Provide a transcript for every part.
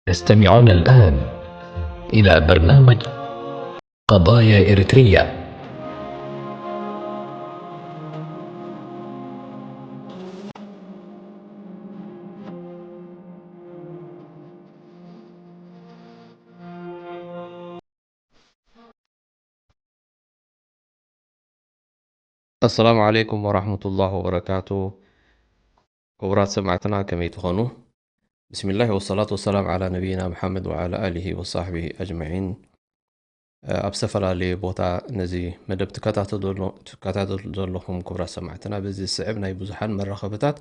تستمعون الآن إلى برنامج قضايا إريترية. السلام عليكم ورحمة الله وبركاته. ክቡራት ሰማዕትና ከመይ ትኾኑ? ብስሚላህ ወሰላቱ ወሰላም ዓላ ነቢይና ሙሓመድ ወዓላ ኣሊሂ ወሳሕቢሂ ኣጅመዒን። ኣብ ዝተፈላለየ ቦታ ነዚ መደብ ትከታተሉ ዘሎ- ትከታተሉ ዘለኹም ክቡራት ሰማዕትና፣ በዚ ዝስዕብ ናይ ብዙሓን መራኸብታት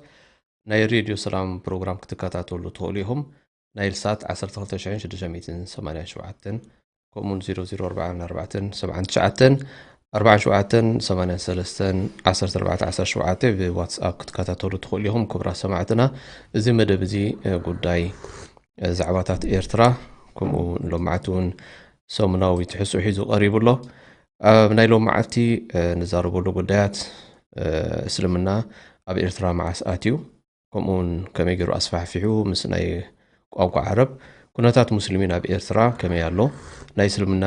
ናይ ሬድዮ ሰላም ፕሮግራም ክትከታተሉ ትኽእሉ ኢኹም። ናይል ሳት ዓሰርተ ክልተ ሽሕን ሽዱሽተ ሚእትን ሰማንያን ሸውዓተን፣ ከምኡውን ዜሮ ዜሮ ኣርባዓን ኣርባዕተን ሰብዓን ትሽዓተን ኣርባዓን ሸውዓተን ሰማንያን ሰለስተን ዓሰርተ ኣርባዕተ ዓሰርተ ሸውዓተ ብዋትስኣፕ ክትከታተሉ ትኽእሉ ኢኹም። ክቡራት ሰማዕትና፣ እዚ መደብ እዚ እ፣ ጉዳይ እ፣ ዛዕባታት ኤርትራ፣ ከምኡ እውን ሎማዓቲ እውን ሰሙናዊ ትሕዝቶ ሒዙ ቀሪቡ ኣሎ። ኣብ ናይ ሎማዓቲ እ፣ ንዛረበሉ ጉዳያት እ፣ እስልምና ኣብ ኤርትራ መዓስ ኣትዩ፣ ከምኡ እውን ከመይ ገይሩ ኣስፋሕፊሑ፣ ምስ ናይ ቋንቋ ዓረብ፣ ኩነታት ሙስሊሚን ኣብ ኤርትራ ከመይ ኣሎ፣ ናይ እስልምና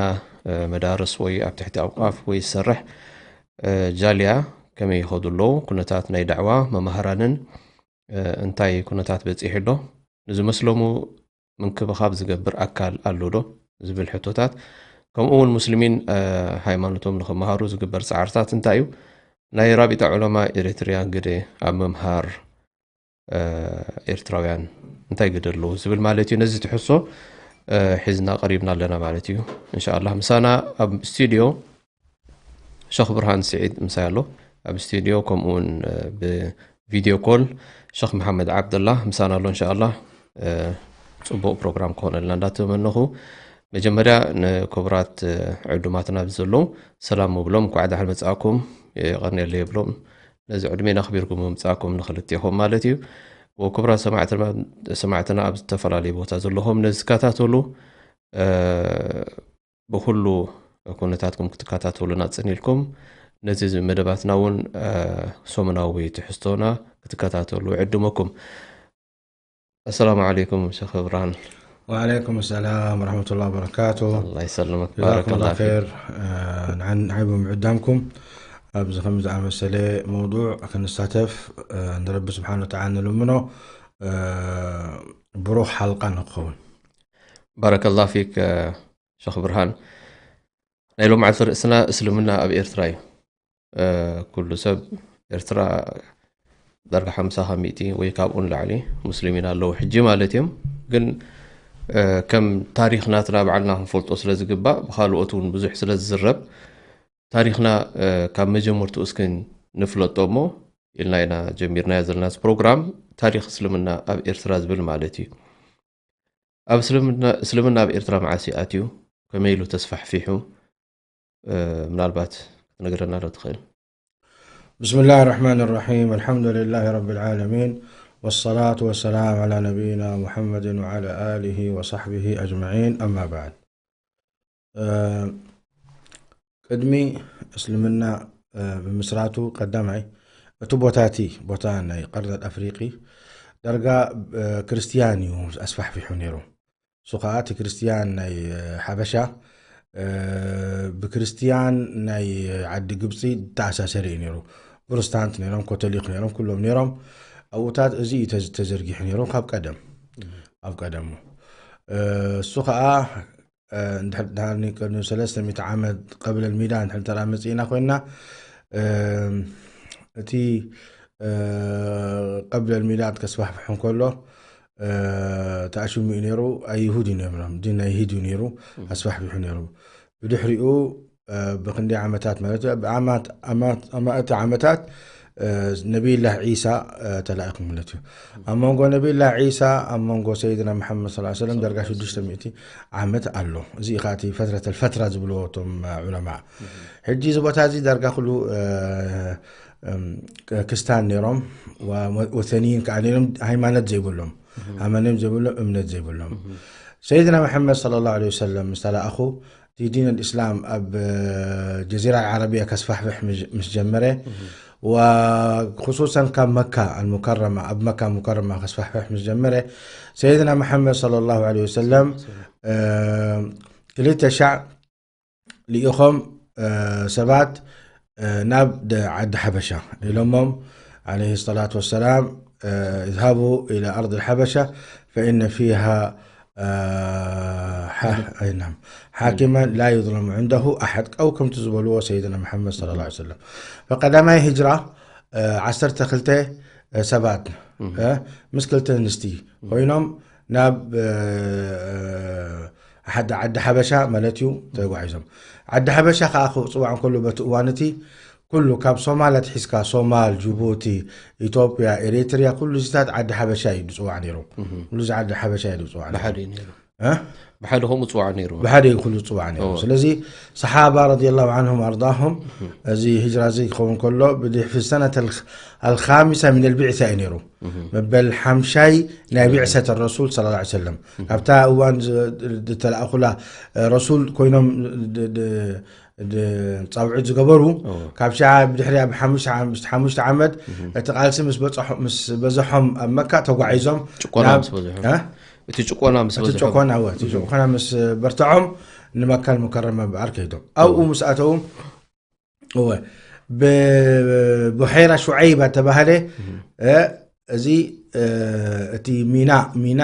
እ፣ መዳርስ ወይ ኣብ ትሕቲ ኣውቃፍ ወይ ዝሰርሕ እ፣ ጃልያ ከመይ ይኸዱ ኣለዉ፣ ኩነታት ናይ ዳዕዋ መማህራንን እ፣ እንታይ ኩነታት በጺሑ ኣሎ፣ ንዝመስለሙ ምንክብኻብ ዝገብር ኣካል ኣሎ ዶ ዝብል ሕቶታት፣ ከምኡ እውን ሙስሊሚን እ፣ ሃይማኖቶም ንኽመሃሩ ዝግበር ጻዕርታት እንታይ እዩ፣ ናይ ራቢጣ ዑለማ ኤሪትሪያ ግደ ኣብ ምምሃር እ፣ ኤርትራውያን እንታይ ግደ ኣለዎ ዝብል ማለት እዩ። ነዚ ትሕዝቶ እ፣ ሒዝና ቀሪብና ኣለና ማለት እዩ። እንሻኣላህ ምሳና ኣብ ስቱዲዮ ሸኽ ብርሃን ስዒድ ምሳይ ኣሎ ኣብ ስቱዲዮ፣ ከምኡ እውን እ፣ ብቪድዮ ኮል ሸኽ መሓመድ ዓብደላ ምሳና ኣሎ። እንሻኣላህ እ፣ ጽቡቕ ፕሮግራም ክኾነልና እንዳተመነኹ፣ መጀመርያ ንክቡራት እ፣ ዕዱማትና ኣብዚ ዘለዉ ሰላም ምብሎም፣ እንኳዕ ደሓን መጻእኩም የቐንየለይ የብሎም። ነዚ ዕድሜና ኣኽቢርኩም ምምጻእኩም ንኽልቴኹም ማለት እዩ። ወክቡራት ሰማዕትና ኣብ ዝተፈላለዩ ቦታ ዘለኹም ነዚ ትከታተሉ እ፣ ብኹሉ ኩነታትኩም ክትከታተሉና ጽን ኢልኩም ነዚ መደባትና እውን እ፣ ሰሙናዊ ትሕዝቶና ክትከታተሉ ዕድመኩም። ኣሰላሙ ዓለይኩም ሸኽ ብርሃን። ወዓለይኩም ሰላም ወረሕመቱላሂ ወበረካቱ። ኣላህ ይሰልምክ። ጀዛኩም ባረከላህ ላህ ፊክ። ኸይር። እ፣ ንዓን ዓይቡ ምዕዳምኩም ኣብዚ ከምዚ ዝኣመሰለ መውዱዕ ክንሳተፍ እ፣ ንረቢ ስብሓን ወተዓላ ንልምኖ እ፣ ብሩኽ ሓልቃ ንክኸውን። ባረከላህ ፊክ እ፣ ሸኽ ብርሃን። ናይ ሎማዓልቲ ርእስና እስልምና ኣብ ኤርትራ እዩ። እ፣ ኩሉ ሰብ ኤርትራ ዳርጋ ሓምሳ ካብ ሚእቲ ወይ ካብኡ ንላዕሊ ሙስሊሚን ኣለዉ ሕጂ ማለት እዮም። ግን እ፣ ከም ታሪኽ ናትና ባዕልና ክንፈልጦ ስለ ዝግባእ፣ ብኻልኦት እውን ብዙሕ ስለ ዝዝረብ፣ ታሪኽና እ፣ ካብ መጀመርትኡ እስኪ ንፍለጦ እሞ ኢልና ኢና ጀሚርናዮ ዘለና እዚ ፕሮግራም። ታሪኽ እስልምና ኣብ ኤርትራ ዝብል ማለት እዩ። ኣብ እስልምና እስልምና ኣብ ኤርትራ መዓስ እዩ ኣትዩ? ከመይ ኢሉ ተስፋሕፊሑ? እ፣ ምናልባት ክትነግረና ዶ ትኽእል? بسم الله الرحمن الرحيم. الحمد لله رب العالمين. والصلاة والسلام على نبينا محمد وعلى آله وصحبه أجمعين. أما بعد. እ፣ ቅድሚ እስልምና እ፣ ብምስራቱ ቀዳማይ እቲ ቦታ እቲ ቦታ ናይ ቀርነት ኣፍሪቂ ዳርጋ እ፣ ክርስትያን እዩ ኣስፋሕፊሑ ነይሩ። እሱ ከዓ እቲ ክርስትያን ናይ እ፣ ሓበሻ እ፣ ብክርስትያን ናይ ዓዲ ግብፂ ዝተኣሳሰረ እዩ ነይሩ። ፕሮስታንት ነይሮም፣ ኮቶሊክ ነይሮም፣ ኩሎም ነይሮም። ኣብኡታት እዚ እዩ ተዝ- ተዘርጊሑ ነይሮም ካብ ቀደም ኣብ ቀደሙ እ፣ እሱ ከዓ እ፣ እንድሕር ድሓር ቅድሚ ሰለስተ ሚእቲ ዓመት ቀብለ ልሚዳ እንድሕር ተራ መፅእና ኮይና እ፣ እቲ እ፣ ቀብለ ልሚዳ ከስፋሕፍሑ እንከሎ እ፣ ተኣሽሙ እዩ ነይሩ። ኣይሁድ እዩ ነይሮም ዲን ናይ ይሁድ እዩ ነይሩ ኣስፋሕፊሑ ነይሩ። ብድሕሪኡ እ፣ ብክንደይ ዓመታት ማለት እዩ ብኣማት ኣማት ኣማእቲ ዓመታት እ፣ ነቢይላህ ዒሳ እ፣ ተላኢኹ ማለት እዩ። ኣብ መንጎ ነቢይላህ ዒሳ ኣብ መንጎ ሰይድና መሓመድ ሰለላሁ ዐለይሂ ወሰለም ዳርጋ ሽዱሽተ ሚእቲ ዓመት ኣሎ። እዚ ኢኻ እቲ ፈትረት ኣልፈትራ ዝብልዎ እቶም ዑለማ። ሕጂ እዚ ቦታ እዚ ዳርጋ ኩሉ እ፣ እም፣ ክስታን ነይሮም ወ- ወ- ወተንይን ከዓ ነይሮም ሃይማኖት ዘይብሎም ሃይማኖት ዘይብሎም እምነት ዘይብሎም ሰይድና መሓመድ ሰለላሁ ዐለይሂ ወሰለም ምስ ተላእኹ እቲ ዲን ኣልእስላም ኣብ እ፣ ጀዚራ ዓረብያ ከስፋሕፍሕ ምስ- ምስ ጀመረ وخصوصا ካብ መካ ኣልሙከረማ ኣብ መካ ሙከረማ ከስፋሕፍሕ ምስ ጀመረ ሰይድና መሓመድ صلى الله عليه وسلم ክልተ ሻዕ ልኢኾም ሰባት ናብ ዓዲ ሓበሻ ኢሎሞም عليه الصلاة والسلام اذهبوا إلى أرض الحبشة فإن فيها ሓ- ኣይ፣ ናም። ሓኪመን ላ ዩظለሙ ዕንደሁ ኣሐድ ቀው ከምቲ ዝበልዎ ሰይድና መሓመድ صلى الله عليه وسلم ፈቀዳማይ ሂጅራ ዓሰርተ ክልተ ሰባት ምስ ክልተ ኣንስቲ ኮይኖም ናብ ሓደ ዓዲ ሓበሻ ማለት እዩ ተጓዒዞም። ዓዲ ሓበሻ ከዓ ክፅዋዕ እንከሎ በቲ እዋን እቲ ኩሉ ካብ ሶማል ኣትሒዝካ ሶማል፣ ጅቡቲ፣ ኢትዮጵያ፣ ኤሪትሪያ ኩሉ እዚታት ዓዲ ሓበሻ እዩ ዝፅዋዕ ነይሩ። ኩሉ እዚ ዓዲ ሓበሻ እዩ ዝፅዋዕ ነይሩ። ብሓደ እዩ ነይሩ። እ? ብሓደ ከምኡ ዝፅዋዕ ነይሩ። ብሓደ እዩ ኩሉ ዝፅዋዕ ነይሩ። እወ። ስለዚ ሰሓባ ረዲየላሁ ዓንሁም ኣርዳሁም እዚ ሂጅራ እዚ ክኸውን ከሎ ብድሕሪ ሰነት ኣልኻሚሳ ሚን ኣልቢዕሳ እዩ ነይሩ። መበል ሓምሻይ ናይ ቢዕሰት ረሱል صلى الله عليه وسلم ካብታ እዋን ዝ- ዝተላእኹላ ረሱል ኮይኖም ድ- ድ- ድ- ጻውዒት ዝገበሩ ካብ ሸዓ ብድሕሪ ኣብ ሓሙሽተ ዓም- ሓሙሽተ ዓመት እቲ ቃልሲ ምስ በጽሖ- ምስ በዘሖም ኣብ መካ ተጓዒዞም ጭቆና ናብ- ምስ በዝሖም። እ? እቲ ጭቆና ምስ እቲ በዝሖም። ጭቆና እወ፣ እቲ ጭቆና ምስ በርትዖም ንመካ ልሙከረመ እምበኣር ከይዶም ኣብኡ ምስ ኣተዉ እወ ብቡሐይራ ሹዐይባ ተባሃለ እ፣ እዚ እ፣ እቲ ሚና ሚና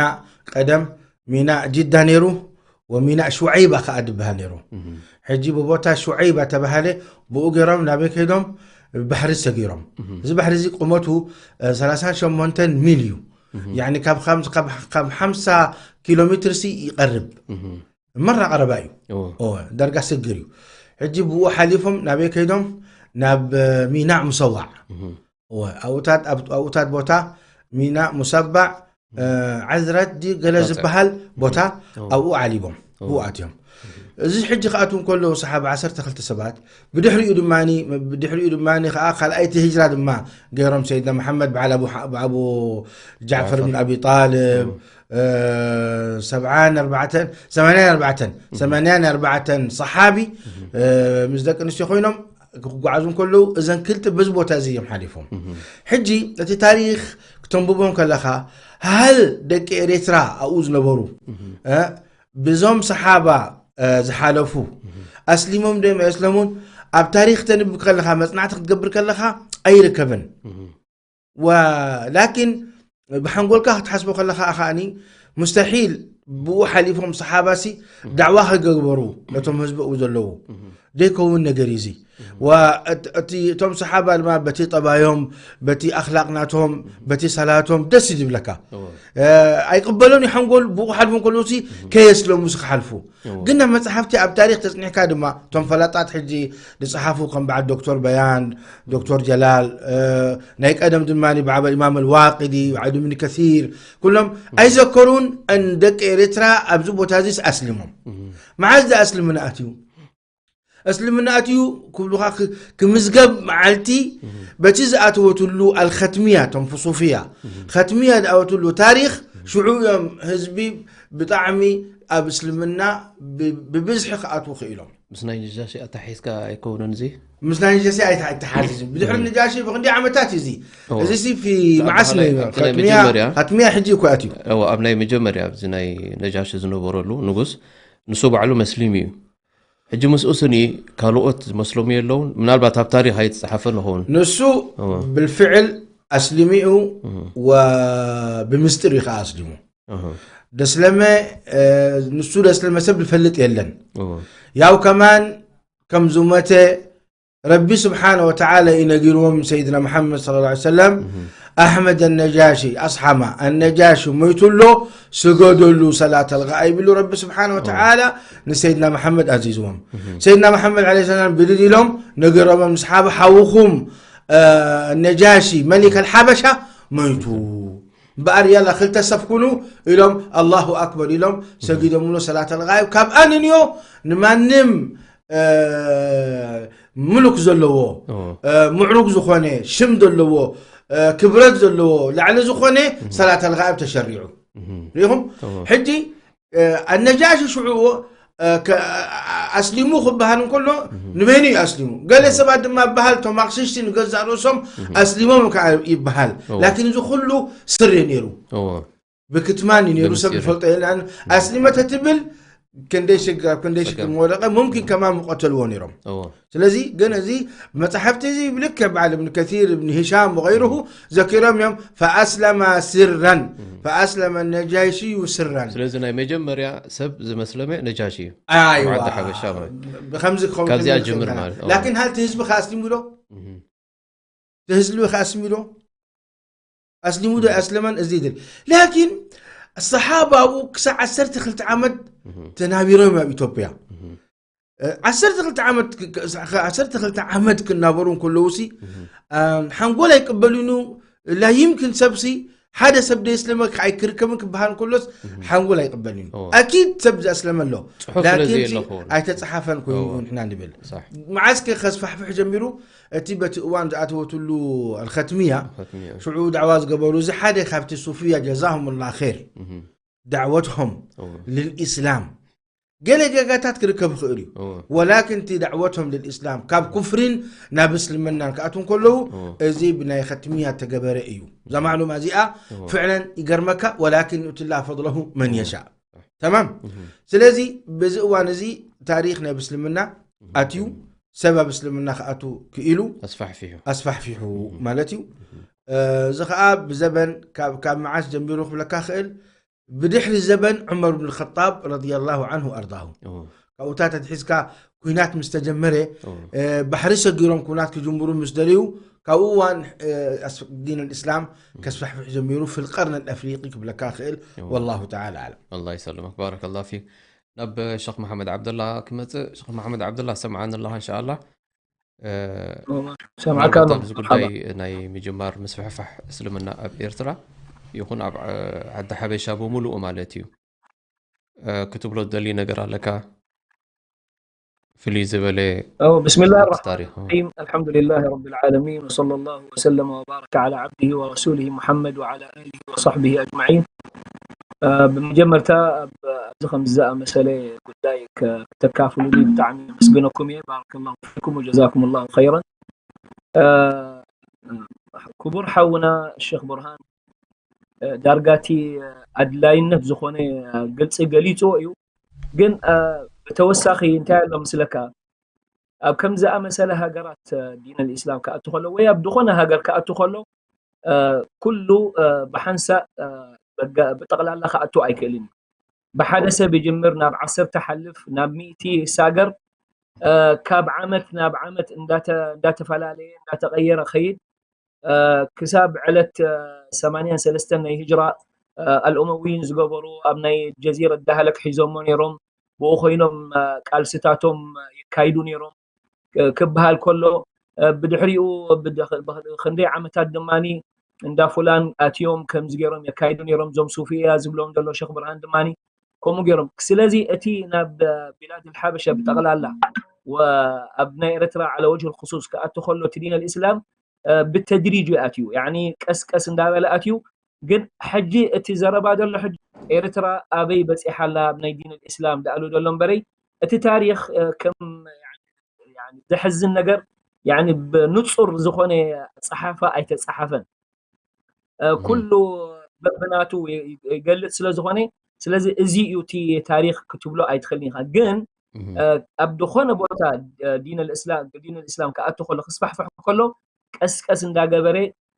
ቀደም ሚና ጅዳ ነይሩ ወሚና ሹዐይባ ከዓ ድበሃል ነይሩ። ሕጂ ብቦታ ሹዐይባ ተባሃለ ብኡ ገይሮም ናበይ ከይዶም ባሕሪ ሰጊሮም። እዚ ባሕሪ እዚ ቁመቱ እ፣ ሰላሳን ሸሞንተን ሚል እዩ። ያኒ ካብ ኻም- ካብ ካብ ሓምሳ ኪሎ ሜትር ሲ ይቐርብ። መራ ቀረባ እዩ። እወ። እወ፣ ዳርጋ ስግር እዩ። ሕጂ ብኡ ሓሊፎም ናበይ ከይዶም ናብ ሚናዕ ሙሰዋዕ። እወ፣ ኣብኡታት ኣብ- ኣብኡታት ቦታ ሚናዕ ሙሰባዕ እ፣ ዓዝረት ድዩ ገለ ባጽዕ። ዝበሃል ቦታ እወ። ኣብኡ ዓሊቦም እወ። ብኡ ኣትዮም። እዚ ሕጂ ክኣትዉ እንከለዉ ሰሓባ ዓሰርተ ክልተ ሰባት ብድሕሪኡ ድማ ብድሕሪኡ ድማ ከዓ ካልኣይቲ ሂጅራ ድማ ገይሮም ሰይድና መሓመድ በዓል ኣቡ ሓ- ኣቡ ጃዕፈር ብን ኣቢ ጣልብ እ፣ ሰብዓን ኣርባዕተን ሰማንያን ኣርባዕተን ሰማንያን ኣርባዕተን ሰሓቢ እ፣ ምስ ደቂ ኣንስትዮ ኮይኖም ክጓዓዙ እንከለዉ እዘን ክልተ በዚ ቦታ እዚ እዮም ሓሊፎም። ሕጂ እቲ ታሪክ ክተንብቦም ከለኻ ሃል ደቂ ኤርትራ ኣብኡ ዝነበሩ እ፣ ብዞም ሰሓባ እ፣ ዝሓለፉ ኣስሊሞም ዶ የስለሙን ኣብ ታሪክ ተንብብ ከለኻ መፅናዕቲ ክትገብር ከለኻ ኣይርከብን። ወላኪን ብሓንጎልካ ክትሓስቦ ከለኻ ከኣኒ ሙስተሒል ብኡ ሓሊፎም ሰሓባሲ ዳዕዋ ከገበሩ ነቶም ህዝቢ ኡ ዘለዉ ዘይከውን ነገር እዩ እዚ። ወእት- እቲ እቶም ሰሓባ ድማ በቲ ጠባዮም በቲ ኣክላቅ ናቶም በቲ ሰላቶም ደስ እዩ ዝብለካ። እወ። እ፣ ኣይቅበሎን እዩ ሓንጎል ብኡ ክሓልፉ እንከለዉ ሲ ከየስለሙ ሲ ክሓልፉ እወ። ግን ናብ መፅሓፍቲ ኣብ ታሪክ ተፅኒሕካ ድማ እቶም ፈላጣት ሕጂ ዝፀሓፉ ከም በዓል ዶክተር በያን ዶክተር ጀላል እ፣ ናይ ቀደም ድማ ብዓበል ኢማም ኣልዋቅዲ በዓል ኢብን ከሲር ኩሎም ኣይዘከሩን። እን ደቂ ኤርትራ ኣብዚ ቦታ እዚ ኣስሊሞም መዓዝ ዝኣ እስልምና ኣትዩ እስልምና ኣትዩ ክብሉኻ ክ- ክምዝገብ መዓልቲ በቲ ዝኣተወትሉ ኣልኸትሚያ ቶም ፍሱፍያ ኸትሚያ ዝኣወትሉ ታሪክ ሽዑ እዮም ህዝቢ ብጣዕሚ ኣብ እስልምና ብ- ብብዝሒ ክኣትዉ ክኢሎም። ምስ ናይ ነጃሺ ኣታሒዝካ ኣይከውንን እዚ? ምስ ናይ ነጃሺ ኣይተ- ኣይተሓዝን። ብድሕሪ ነጃሺ ብክንደይ ዓመታት እዩ እዚ? እወ። እዚ ሲ ፊ መዓስ ናይ ኸትሚያ ኸትሚያ ሕጂ እኮ ኣትዩ። እወ፣ ኣብ ናይ መጀመርያ ኣብዚ ናይ ነጃሺ ዝነበረሉ ንጉስ ንሱ ባዕሉ መስሊም እዩ። ሕጂ ምስኡ ስኒ ካልኦት ዝመስሎም የለውን? ምናልባት ኣብ ታሪኽ ኣይተጻሓፈን ይኸውን። ንሱ እወ። ብልፍዕል ኣስሊሚኡ እህ። ወብምስጢር እዩ ከዓ ኣስሊሙ። እህ። ደስለመ እ፣ ንሱ ደስለመ ሰብ ዝፈልጥ የለን። እወ። ያው ከማን ከም ዝሞተ ረቢ ስብሓነ ወተዓላ እዩ ነጊርዎም ሰይድና መሓመድ صلى الله عليه وسلم እህ። ኣሕመድ ኣነጃሺ ኣስሓማ ኣነጃሺ ሞይቱ ኣሎ ስገደሉ ሰላት ኣልጋኣይብ ኢሉ ረቢ ስብሓነ ወተዓላ ንሰይድና መሓመድ ኣዚዝዎም። ሰይድና መሓመድ ዓለይሂ ሰላም ብድድ ኢሎም ነገሮም ንስሓባ ሓውኹም እ፣ ነጃሺ መሊክ ኣልሓበሻ ሞይቱ እምበኣር ያላ ክልተ ሰፍ ኩኑ ኢሎም ኣላሁ ኣክበር ኢሎም ሰጊዶምሉ ሰላት ኣልጋይብ። ካብኣ ንንዮ ንማንም እ፣ ምሉክ ዘለዎ ኦ። እ፣ ምዕሩግ ዝኾነ ሽም ዘለዎ እ፣ ክብረት ዘለዎ ላዕሊ ዝኾነ ሰላት ኣልጋይብ ተሸሪዑ። ሪኢኹም? ሕጂ ኣነጃሺ ሽዑ ኣስሊሙ ክበሃል እንከሎ ንበይኑ እዩ ኣስሊሙ። ገለ ሰባት ድማ በሃል፣ እቶም ማርክሲስት ንገዛእ ርእሶም ኣስሊሞም ከዓ ይበሃል። ላኪን እዚ ኩሉ ስር እዩ ነይሩ። ብክትማን እዩ ነይሩ፣ ሰብ ዝፈልጦ የለን። ኣስሊመ ተትብል ክንደይ ሽግር፣ ኣብ ክንደይ ሽግር መወደቀ፣ ሙምኪን ከማን ምቆተልዎ ነይሮም። ስለዚ ግን እዚ መጽሓፍቲ እዚ ብልክዕ በዓል እብን ከሲር፣ እብን ሂሻም ወገይሩሁ ዘኪሮም እዮም። ፈኣስለማ ስራን፣ ፈኣስለመ ነጃሽዩ ስራን። ስለዚ ናይ መጀመርያ ሰብ ዝመስለመ ነጃሺ እዩ። ኣይዋ። ኣብ ዓዲ ሓበሻ ማለት። ብኸምዚ ክኸውን ካብዚኣ ከሎ ጅምር ይኽእል ማለት፣ ይኽእል። ላኪን ሃልቲ ህዝቢ ከ ኣስሊሙ ዶ? እቲ ህዝቢ ከ ኣስሊሙ ዶ? ኣስሊሙ ዶ ኣስለመን? እዚ ይድል። ላኪን ሰሓባኡ ክሳዕ ዓሰርተ ክልተ ዓመት ተናቢሮም ኣብ ኢትዮጵያ። እ፣ ዓሰርተ ክልተ ዓመት ክ-፣ ክ-፣ ዓሰርተ ክልተ ዓመት ክናበሩ እንከለዉ ሲ፣ እ፣ ሓንጎል ኣይቅበሉን እዩ። ላ ይምክን ሰብሲ ሓደ ሰብ ደየስለመ ኣይክርከብን ክበሃል እንከሎስ ሓንጎል ኣይቅበልን እዩ። ኣኪድ ሰብ ዘስለመ ኣሎ። ጽሑፍ ስለ ላኪን ሲ ዘየለኹ። ኣይተጻሓፈን ኮይኑ ንሕና ንብል። ሳሕ። መዓስ ከ ከስፋሕፍሕ ጀሚሩ? እቲ በቲ እዋን ዝኣተወትሉ ኣልኸትሚያ፣ ኣልኸትሚያ። ሽዑ ዳዕዋ ዝገበሩ እዚ ሓደ ካብቲ ሱፍያ ጀዛሁም ላ ኸይር። ዳዕወትሆም ልልኢስላም ገለ ጌጋታት ክርከብ ይኽእል እዩ። ወላኪን እቲ ዳዕወቶም ልልኢስላም ካብ ኩፍሪን ናብ እስልምናን ክኣትዉ እንከለዉ፣ እዚ ብናይ ኸትሚያ ተገበረ እዩ። እዛ ማዕሉማ እዚኣ ፍዕለን ይገርመካ፣ ወላኪን ዩእቲ ላህ ፈድለሁ መን የሻእ። ተማም። ስለዚ በዚ እዋን እዚ ታሪኽ ናይ እስልምና ኣትዩ፣ ሰብ ኣብ እስልምና ክኣቱ ክኢሉ ኣስፋሕፊሑ። ኣስፋሕፊሑ ማለት እዩ። እዚ ኸኣ ብዘበን ካብ፣ ካብ መዓስ ጀሚሩ ክብለካ ክእል፣ ብድሕሪ ዘበን ዑመር ብን ኸጣብ ረዲየላሁ ዐንሁ ኣርዳሁ። ካብኡታት ኣትሒዝካ ኲናት ምስ ተጀመረ፣ ባሕሪ ሰጊሮም ኲናት ክጅምሩ ምስ ደለዩ፣ ካብኡ እዋን፣ ኣስ-፣ ዲን ኣልእስላም ከስፋሕፍሕ ጀሚሩ፣ ፊል ቀርን ኣልኣፍሪቂ ክብለካ ክእል። ወላሁ ተዓላ ኣዕለም። ኣላህ ይሰልመክ፣ ባረከላህ ፊክ። ናብ ሸኽ መሓመድ ዓብደላ ክመጽእ። ሸኽ መሓመድ ዓብደላ፣ ሰምዓኒ ኣለኻ እንሻኣላህ? እ፣ ሰምዓካ ምናልባት ኣለኹ። ኣብዚ ጉዳይ መርሓባ። ናይ ምጅማር ምስፍሕፋሕ እስልምና ኣብ ኤርትራ ይኹን ኣብ ዓ-፣ ዓዲ ሓበሻ ብምሉኡ ማለት እዩ፣ እ፣ ክትብሎ ትደሊ ነገር ኣለካ? ፍልይ ዝበለ أو بسم الله ኣብቲ الرحمن ታሪኽ። الرحيم. الحمد لله رب العالمين، وصلى الله وسلم وبارك على عبده ورسوله محمد وعلى آله وصحبه أجمعين. እ፣ ብመጀመርታ ኣብ፣ ኣብዚ ከምዚ ዝኣመሰለ ጉዳይ ከ-፣ ክተካፍሉኒ ብጣዕሚ የመስግነኩም እየ። ባረከላሁ ፊኩም ወጀዛኩም ላሁ ኸይረን። እ፣ ክቡር ሓውና ሸኽ ቡርሃን፣ እ፣ ዳርጋ እቲ ኣድላይነት ዝኾነ፣ እ፣ ግልጺ ገሊጽዎ እዩ። ግን፣ እ፣ ብተወሳኺ እንታይ ኣሎ ምስለካ፣ ኣብ ከምዚ ዝኣመሰለ ሃገራት፣ እ፣ ዲን ኣልኢስላም ክኣቱ ከሎ ወይ ኣብ ዝኾነ ሃገር ክኣቱ ከሎ፣ እ፣ ኩሉ፣ እ፣ ብሓንሳእ፣ እ፣ በጋ-፣ ብጠቕላላ ክኣቱ ኣይክእልን እዩ። ብሓደ ሰብ ይጅምር፣ ናብ ዓሰርተ ሓልፍ፣ ናብ ሚእቲ ይሳገር። እ፣ ካብ ዓመት ናብ ዓመት እንዳተ-፣ እንዳተፈላለየ፣ እንዳተቐየረ ኸይድ። እ፣ ክሳብ ዕለት፣ እ፣ ሰማንያን ሰለስተን ናይ ሂጅራ፣ እ፣ ኣልኡመዊይን ዝገበሩ ኣብ ናይ ጀዚረት ዳህለክ ሒዞሞ ነይሮም። ብኡ ኮይኖም፣ እ፣ ቃልስታቶም የካይዱ ነይሮም። ክ-፣ ክበሃል ከሎ፣ እ፣ ብድሕሪኡ ብደኽ-፣ ብኽ-፣ ክንደይ ዓመታት ድማኒ እንዳ ፉላን ኣትዮም ከምዚ ገይሮም የካይዱ ነይሮም። እዞም ሱፍያ ዝብሎም ዘሎ ሸኽ ብርሃን ድማኒ ከምኡ ገይሮም። ስለዚ እቲ ናብ፣ እ፣ ቢላድ ኣልሓበሻ ብጠቕላላ ወ-፣ ኣብ ናይ ኤርትራ ዓለ ወጅህ ልክሱስ ክኣቱ ከሎ እቲ ዲን ኣልእስላም፣ እ፣ ብተድሪጅ እዩ ኣትዩ። ያዕኒ ቀስ ቀስ እንዳበለ ኣትዩ። ግን ሕጂ እቲ ዘረባ ዘሎ ሕጂ ኤርትራ ኣበይ በጺሓ ኣላ ኣብ ናይ ዲን ኣልእስላም ደኣሉ ዘሎ እምበረይ እቲ ታሪኽ፣ እ፣ ከም ያኒ ዘሕዝን ነገር፣ ያኒ ብንጹር ዝኾነ ጸሓፋ ኣይተጸሓፈን። እ፣ እህ። ኩሉ በብናቱ ይ-፣ ይ-፣ ይገልጽ ስለ ዝኾነ፣ ስለዚ እዚ እዩ እቲ ታሪኽ ክትብሎ ኣይትኽእልን ኢኻ። ግን፣ እህ። እ፣ ኣብ ዝኾነ ቦታ፣ እ፣ ዲን ኣልእስላ-፣ ዲን ኣልእስላም ክኣቱ ከሎ፣ ክስፋሕፍሕ ከሎ፣ ቀስ ቀስ እንዳገበረ፣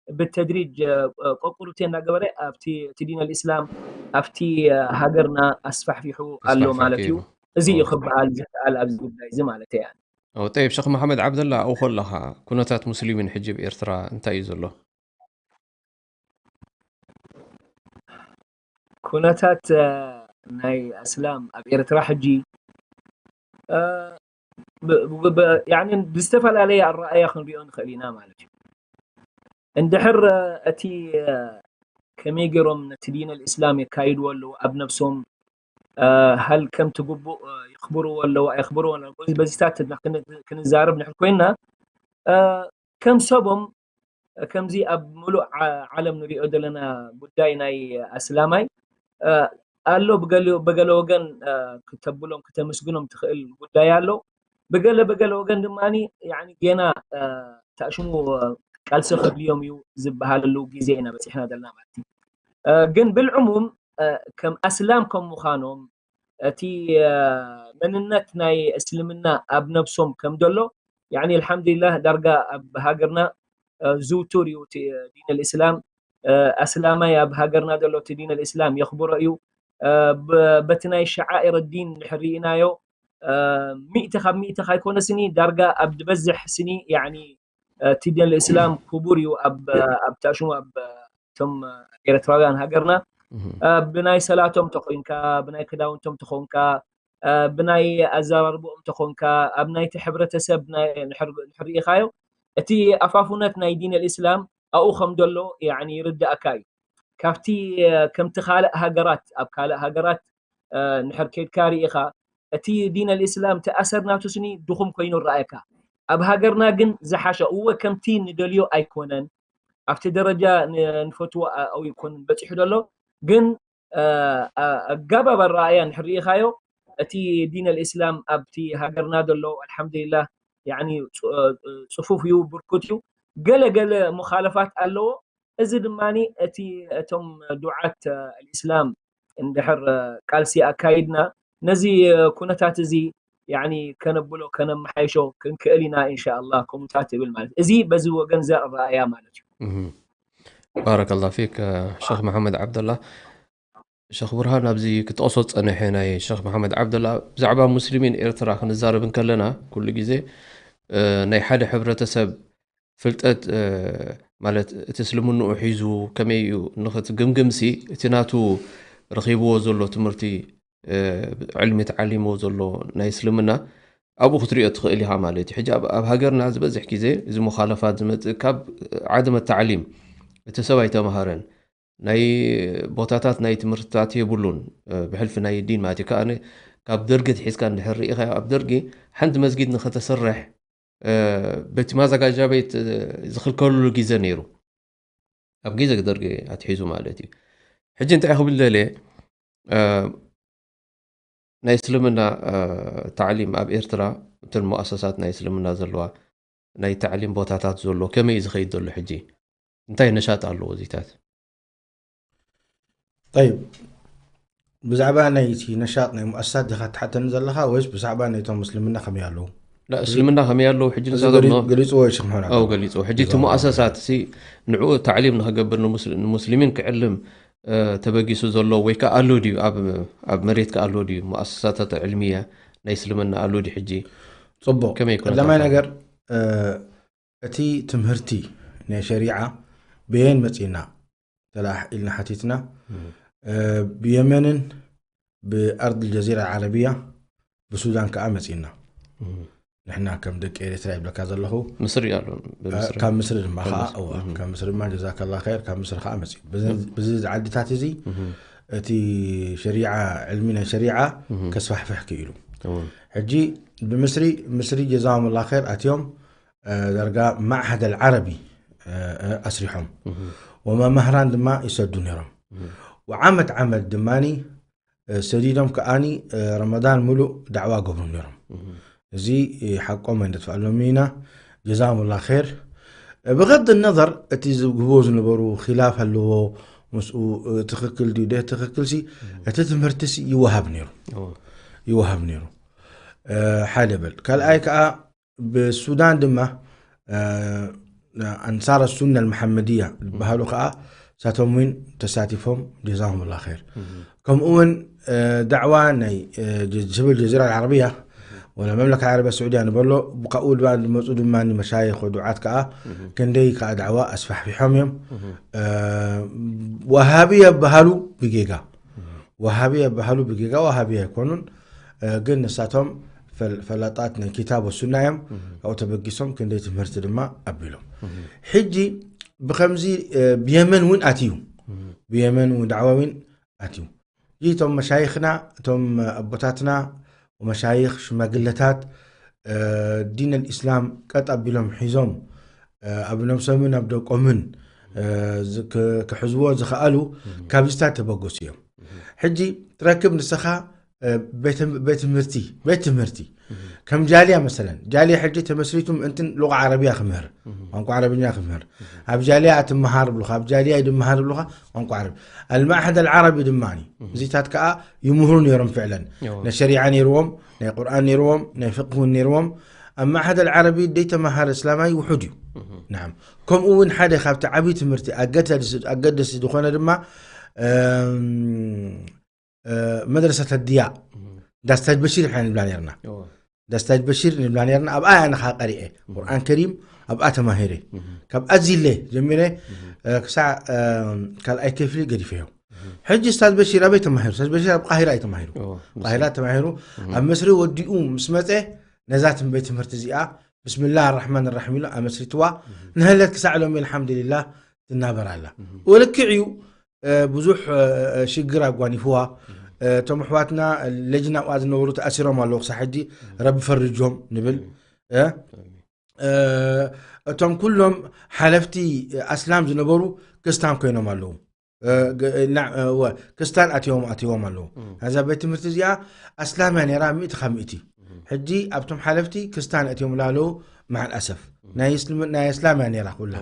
ብተድሪጅ፣ እ፣ ቆቁሩቴ እንዳገበረ፣ ኣብቲ፣ እቲ ዲን ኣልእስላም፣ ኣብቲ፣ እ፣ ሃገርና ኣስፋሕፊሑ ኣሎ ኣስፋሕፊሑ ማለት እዩ። ገይሩ። እዚ እዩ ኦ። ክበሃል ዝከኣል ኣብዚ ጉዳይ እዚ ማለት እየ። ኦ፣ ጠይብ፣ ሸኽ መሓመድ ዓብደላ፣ ኣብኡ ከለኻ፣ ኩነታት ሙስሊሚን ሕጂ ኣብ ኤርትራ እንታይ እዩ ዘሎ? ኩነታት፣ እ፣ ናይ ኣስላም ኣብ ኤርትራ ሕጂ፣ እ፣ ብ-፣ ብ-፣ ብ-፣ ያኒ ብዝተፈላለየ ኣረኣእያ ክንሪኦ ንኽእል ኢና ማለት እዩ። እንድሕር፣ እ፣ እቲ፣ እ፣ ከመይ ገይሮም ነቲ ዲን ኣልእስላም የካይድዎ ኣለዉ ኣብ ነብሶም፣ እ፣ ሃል ከምቲ ግቡእ፣ እ፣ የኽብርዎ ኣለዉ ኣየኽብርዎ ኣለዉ፣ በዚ፣ በዚታት ክን-፣ ክንዛረብ ንሕር ኮይንና፣ እ፣ ከም ሰቦም ከምዚ ኣብ ምሉእ ዓ-፣ ዓለም ንሪኦ ዘለና ጉዳይ ናይ ኣስላማይ፣ እ፣ ኣሎ ብገለ ብገለ ወገን እ፣ ክተብሎም ክተመስግኖም ትኽእል ጉዳይ ኣሎ። ብገለ ብገለ ወገን ድማ ያኒ ጌና እ፣ ታሽሙ እ፣ ቃልሲ ከድልዮም እዩ ዝበሃለሉ ግዜ ኢና በፂሕና ዘለና ማለት እዩ። እ፣ ግን ብልዕሙም እ፣ ከም ኣስላም ከም ምዃኖም እቲ እ፣ መንነት ናይ እስልምና ኣብ ነብሶም ከም ዘሎ ያኒ ኣልሓምዱሊላህ ዳርጋ ኣብ ሃገርና እ፣ ዝውቱር እዩ እቲ ዲን ኣልእስላም። እ፣ ኣስላማይ ኣብ ሃገርና ዘሎ እቲ ዲን ኣልእስላም የኽብሮ እዩ። እ፣ ብ- በቲ ናይ ሸዓኢር ዲን ንድሕር ርኢናዮ እ፣ ሚእቲ ካብ ሚእቲ ካይኮነ ስኒ ዳርጋ ኣብ ዝበዝሕ ስኒ ያኒ እ፣ እቲ ዲን ኣልእስላም ክቡር እዩ ኣብ ኣብ ታሽሙ ኣብ እቶም ኤርትራውያን ሃገርና እ፣ ብናይ ሰላቶም ተኾይንካ ብናይ ክዳውንቶም ተኾንካ እ፣ ብናይ ኣዘራርብኦም ተኾንካ ኣብ ናይቲ ሕብረተሰብ ናይ- ንሕር- ንሕር ርኢኻዮ እቲ ኣፋፉነት ናይ ዲን ኣልእስላም ኣብኡ ከም ዘሎ ያኒ ይርዳእካ እዩ። ካብቲ እ፣ ከምቲ ካልእ ሃገራት ኣብ ካልእ ሃገራት እ፣ ንሕር ከድካ ርኢኻ እቲ ዲን ኣልእስላም እቲ ኣሰር ናቱ ስኒ ድኹም ኮይኑ ረኣየካ። ኣብ ሃገርና ግን ዝሓሸ እወ ከምቲ ንደልዮ ኣይኮነን። ኣብቲ ደረጃ ን- ንፈትዎ ኣ- ኣይኮነን በፂሑ ዘሎ ግን እ፣ ኣ- ኣጋባብ ኣረኣእያ ንሕር ርኢኻዮ እቲ ዲን ኣልእስላም ኣብቲ ሃገርና ዘሎ ኣልሓምዱሊላህ ያኒ ፅ- እ፣ ፅፉፍ እዩ ብርኩት እዩ። ገለ ገለ ሙኻለፋት ኣለዎ። እዚ ድማ እቲ እቶም ዱዓት እ፣ ኣልእስላም እንድሕር እ፣ ቃልሲ ኣካይድና ነዚ እ፣ ኩነታት እዚ ያኒ ከነብሎ ከነመሓይሾ ክንክእል ኢና ኢንሻኣላህ ከምኡታት ይብል ማለት እዚ በዚ ወገን ዘ ኣረኣእያ ማለት እዩ። ባረከላ ፊክ ሸክ መሓመድ ዓብደላ። ሸክ ብርሃን ኣብዚ ክጠቕሶ ዝፀንሐ ናይ ሸክ መሓመድ ዓብደላ ብዛዕባ ሙስሊሚን ኤርትራ ክንዛረብ እንከለና ኩሉ ግዜ እ፣ ናይ ሓደ ሕብረተሰብ ፍልጠት እ፣ ማለት እቲ እስልምንኡ ሒዙ ከመይ እዩ ንክትግምግምሲ እቲ ናቱ ረኺብዎ ዘሎ ትምህርቲ እ፣ ዕልሚ ተዓሊምዎ ዘሎ ናይ እስልምና ኣብኡ ክትሪኦ ትኽእል ኢኻ ማለት እዩ። ሕጂ ኣብ ኣብ ሃገርና ዝበዝሕ ግዜ እዚ ሙኻለፋት ዝመፅእ ካብ ዓደመ ታዕሊም እቲ ሰብ ኣይተምሃረን ናይ ቦታታት ናይ ትምህርትታት የብሉን እ፣ ብሕልፊ ናይ ዲን ማለት እዩ። ከኣ ካብ ደርጊ ትሒዝካ እንድሕር ርኢኻ ኣብ ደርጊ ሓንቲ መስጊድ ንኸተስርሕ እ፣ በቲ ማዘጋጃ ቤት እ፣ ዝኽልከሉሉ ግዜ ነይሩ ኣብ ግዜ ደርጊ ኣትሒዙ ማለት እዩ። ሕጂ እንታይ ክብል ደልየ እ፣ ናይ እስልምና እ፣ ታዕሊም ኣብ ኤርትራ እተን ሙኣሰሳት ናይ እስልምና ዘለዋ ናይ ታዕሊም ቦታታት ዘሎ ከመይ እዩ ዝኸይድ ዘሎ ሕጂ እንታይ ነሻጥ ኣለዎ እዚታት طيب ብዛዕባ ናይቲ ነሻጥ ናይ ሙኣሰሳት ዲኻ ትሓተኒ ዘለኻ ወይስ ብዛዕባ ናይቶም ምስልምና ከመይ ኣለዉ لا እስልምና ከመይ ኣለዉ ሕጂ እዚ ንሳቶም ገሊ- ኖ ገሊፅዎ ይሽክ ምሕና ኣው ገሊፁ ሕጂ እቲ ሙኣሰሳት ሲ ንዕኡ ታዕሊም ንክገብር ንሙስ- ንሙስሊሚን ክዕልም እ፣ ተበጊሱ ዘሎ ወይ ከዓ ኣሎ ድዩ ኣብ ኣብ መሬት ከዓ ኣሎ ድዩ ሙኣሰሳታት ዕልሚያ ናይ እስልምና ኣሎ ድዩ ሕጂ ፅቡቅ ከመይ ኩነታት ቀዳማይ ኣሎ? ነገር እ፣ እቲ ትምህርቲ ናይ ሸሪዓ ብየን መፂና ተለኣ ኢልና ሓቲትና እ፣ ብየመንን ብኣርድ ጀዚራ ዓረብያ ብሱዳን ከዓ መፂና ንሕና ከም ደቂ ኤርትራ ይብለካ ዘለኹ ምስሪ ኣሎ ብምስሪ ካብ ምስሪ ድማ ከዓ ምስሪ። እዋ ካብ ምስሪ ድማ ጀዛከላ ኸይር ካብ ምስሪ ከዓ መፂኡ በዚ- በዚ ዓድታት እዚ እቲ ሸሪዓ ዕልሚ ናይ ሸሪዓ ከስፋሕፍሕ ክኢሉ እዋ። ሕጂ ብምስሪ ምስሪ ጀዛሁም ላ ኸይር ኣትዮም እ፣ ዳርጋ ማዕሃድ ኣልዓረቢ እ፣ እ፣ ኣስሪሖም ወመምህራን ድማ ይሰዱ ነይሮም ወዓመት ዓመት ድማኒ እ፣ ሰዲዶም ከኣኒ እ፣ ረመዳን ሙሉእ ዳዕዋ ገብሩ ነይሮም እዚ እ፣ ሓቆም ኣይነጥፍኣሎም ኢና ጀዛሁም ላ ኸይር እ፣ ብغض النظر እቲ ዝግብዎ ዝነበሩ ኺላፍ ኣለዎ ምስኡ እ፣ ትኽክል ድዩ ደ ትኽክል ሲ እቲ ትምህርቲ ሲ ይወሃብ ነይሩ እዋ። ይወሃብ ነይሩ እ፣ ሓደ በል ካልኣይ ከዓ ብሱዳን ድማ እ፣ ኣንሳር ሱና ልመሓመድያ ዝበሃሉ ከዓ ሳቶም እውን ተሳቲፎም ጀዛሁም ላ ኸይር ከምኡ እውን እ፣ ዳዕዋ ናይ እ፣ ጀ- ሽብል ጀዚራ ዓረብያ ወላ መምለካ ዓረብያ ስዑድያ ንበሎ ካብኡ ድማ ዝመፁ ድማ መሻይኽ ዱዓት ከዓ ክንደይ ከዓ ዳዕዋ ኣስፋሕፊሖም እዮም እ፣ ወሃቢ የበሃሉ ብጌጋ ወሃቢ የበሃሉ ብጌጋ ወሃቢ ኣይኮኑን እ፣ ግን ንሳቶም ፈል- ፈላጣት ናይ ኪታብ ወሱና እዮም ካብኡ ተበጊሶም ክንደይ ትምህርቲ ድማ ኣቢሎም ሕጂ ብከምዚ እ፣ ብየመን እውን ኣትዩ ብየመን እውን ዳዕዋ እውን ኣትዩ ሕጂ እቶም መሻይኽና እቶም ኣቦታትና ወመሻይኽ ሽማግለታት እ፣ ዲን ኣልእስላም ቀጥ ኣቢሎም ሒዞም እ፣ ኣብ ነብሶምን ኣብ ደቆምን እ፣ ዝ- ክ- ክሕዝዎ ዝኸኣሉ ካብ ዝታት ተበገሱ እዮም ሕጂ ትረክብ ንስኻ ቤት ትምህርቲ ቤት ትምህርቲ ከም ጃልያ መሰለን ጃልያ ሕጂ ተመስሪቱ ምእንትን ሉቃ ዓረብያ ክምህር ቋንቋ ዓረብኛ ክምህር ኣብ ጃልያ ትመሃር ብሉኻ ኣብ ጃልያ ይድመሃር ብሉኻ ቋንቋ ዓረብ ኣልማዕሕድ ኣልዓረቢ ድማ እዚታት ከዓ ይምህሩ ነይሮም ፍዕለን ናይ ሸሪዓ ነይርዎም ናይ ቁርኣን ነይርዎም ናይ ፍቅህ እውን ነይርዎም ኣብ ማዕሕድ ኣልዓረቢ ደይተመሃረ እስላማይ ውሑድ እዩ ናም ከምኡ እውን ሓደ ካብቲ ዓብዪ ትምህርቲ ኣገደሲ ዝኾነ ድማ መድረሰት ኣድያ ዳስታጅ በሺር ኢና ንብላ ነርና ዳስታጅ በሺር ንብላ ነርና ኣብኣ ኣነ ከዓ ቀሪኤ ቁርኣን ከሪም ኣብኣ ተማሂረ ካብ ኣዚለ ጀሚረ ክሳዕ ካልኣይ ክፍሊ ገዲፈዮ ሕጂ ስታዝ በሺር ኣበይ ተማሂሩ ስታዝ በሺር ኣብ ቃሂራ እዩ ተማሂሩ ቃሂራ ተማሂሩ ኣብ መስሪ ወዲኡ ምስ መፀ ነዛ ትንበይ ትምህርቲ እዚኣ ብስምላህ ራሕማን ራሒም ኢሉ ኣመስሪትዋ ንህለት ክሳዕ ሎሚ ኣልሓምዱሊላህ ትናበር ኣላ ወልክዕ እዩ ብዙሕ ሽግር ኣጓኒፍዋ እቶም ኣሕዋትና ለጅና ኣብኣ ዝነበሩ ተኣሲሮም ኣለዉ ክሳብ ሕጂ ረቢ ፈርጆም ንብል እቶም ኩሎም ሓለፍቲ ኣስላም ዝነበሩ ክስታን ኮይኖም ኣለዉ ክስታን ኣትዮም ኣትዎም ኣለዉ ነዛ ቤት ትምህርቲ እዚኣ ኣስላም እያ ነራ ሚእቲ ካብ ሚእቲ ሕጂ ኣብቶም ሓለፍቲ ክስታን ኣትዮም ኣለዉ መዓል ኣሰፍ ናይ እስላም እያ ነራ ኩላ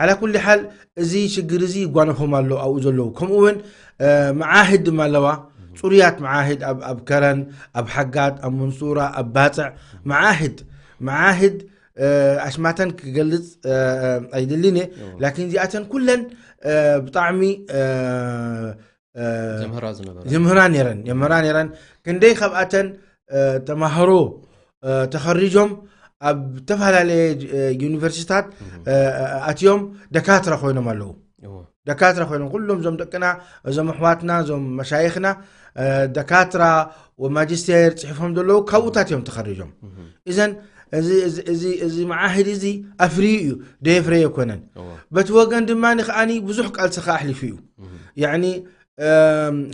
ዓላ ኩሉ ሓል እዚ ሽግር እዚ ይጓነፎም ኣሎ ኣብኡ ዘለዉ ከምኡ እውን መዓህድ ድማ ኣለዋ ፅሩያት መዓህድ ኣብ ከረን ኣብ ሓጋት ኣብ መንሱራ ኣብ ባፅዕ መዓህድ መዓህድ ኣስማተን ክገልፅ ኣይደልን እየ ላኪን እዚኣተን ኩለን ብጣዕሚ ዘምህራ ዝነበረ የምህራ ነረን የምህራ ነረን ክንደይ ካብኣተን ተማህሮ ተኸሪጆም ኣብ ዝተፈላለየ ዩኒቨርሲታት ኣትዮም ደካትራ ኮይኖም ኣለዉ ደካትራ ኮይኖም ኩሎም እዞም ደቅና እዞም ኣሕዋትና እዞም መሻይኽና ደካትራ ወማጅስቴር ፅሒፎም ዘለዉ ካብኡታት እዮም ተኸሪጆም እዘን እዚ መዓህድ እዚ ኣፍርዩ እዩ ደየፍረየ ኣይኮነን በቲ ወገን ድማ ከዓኒ ብዙሕ ቃልሲ ከኣሕሊፉ እዩ ያኒ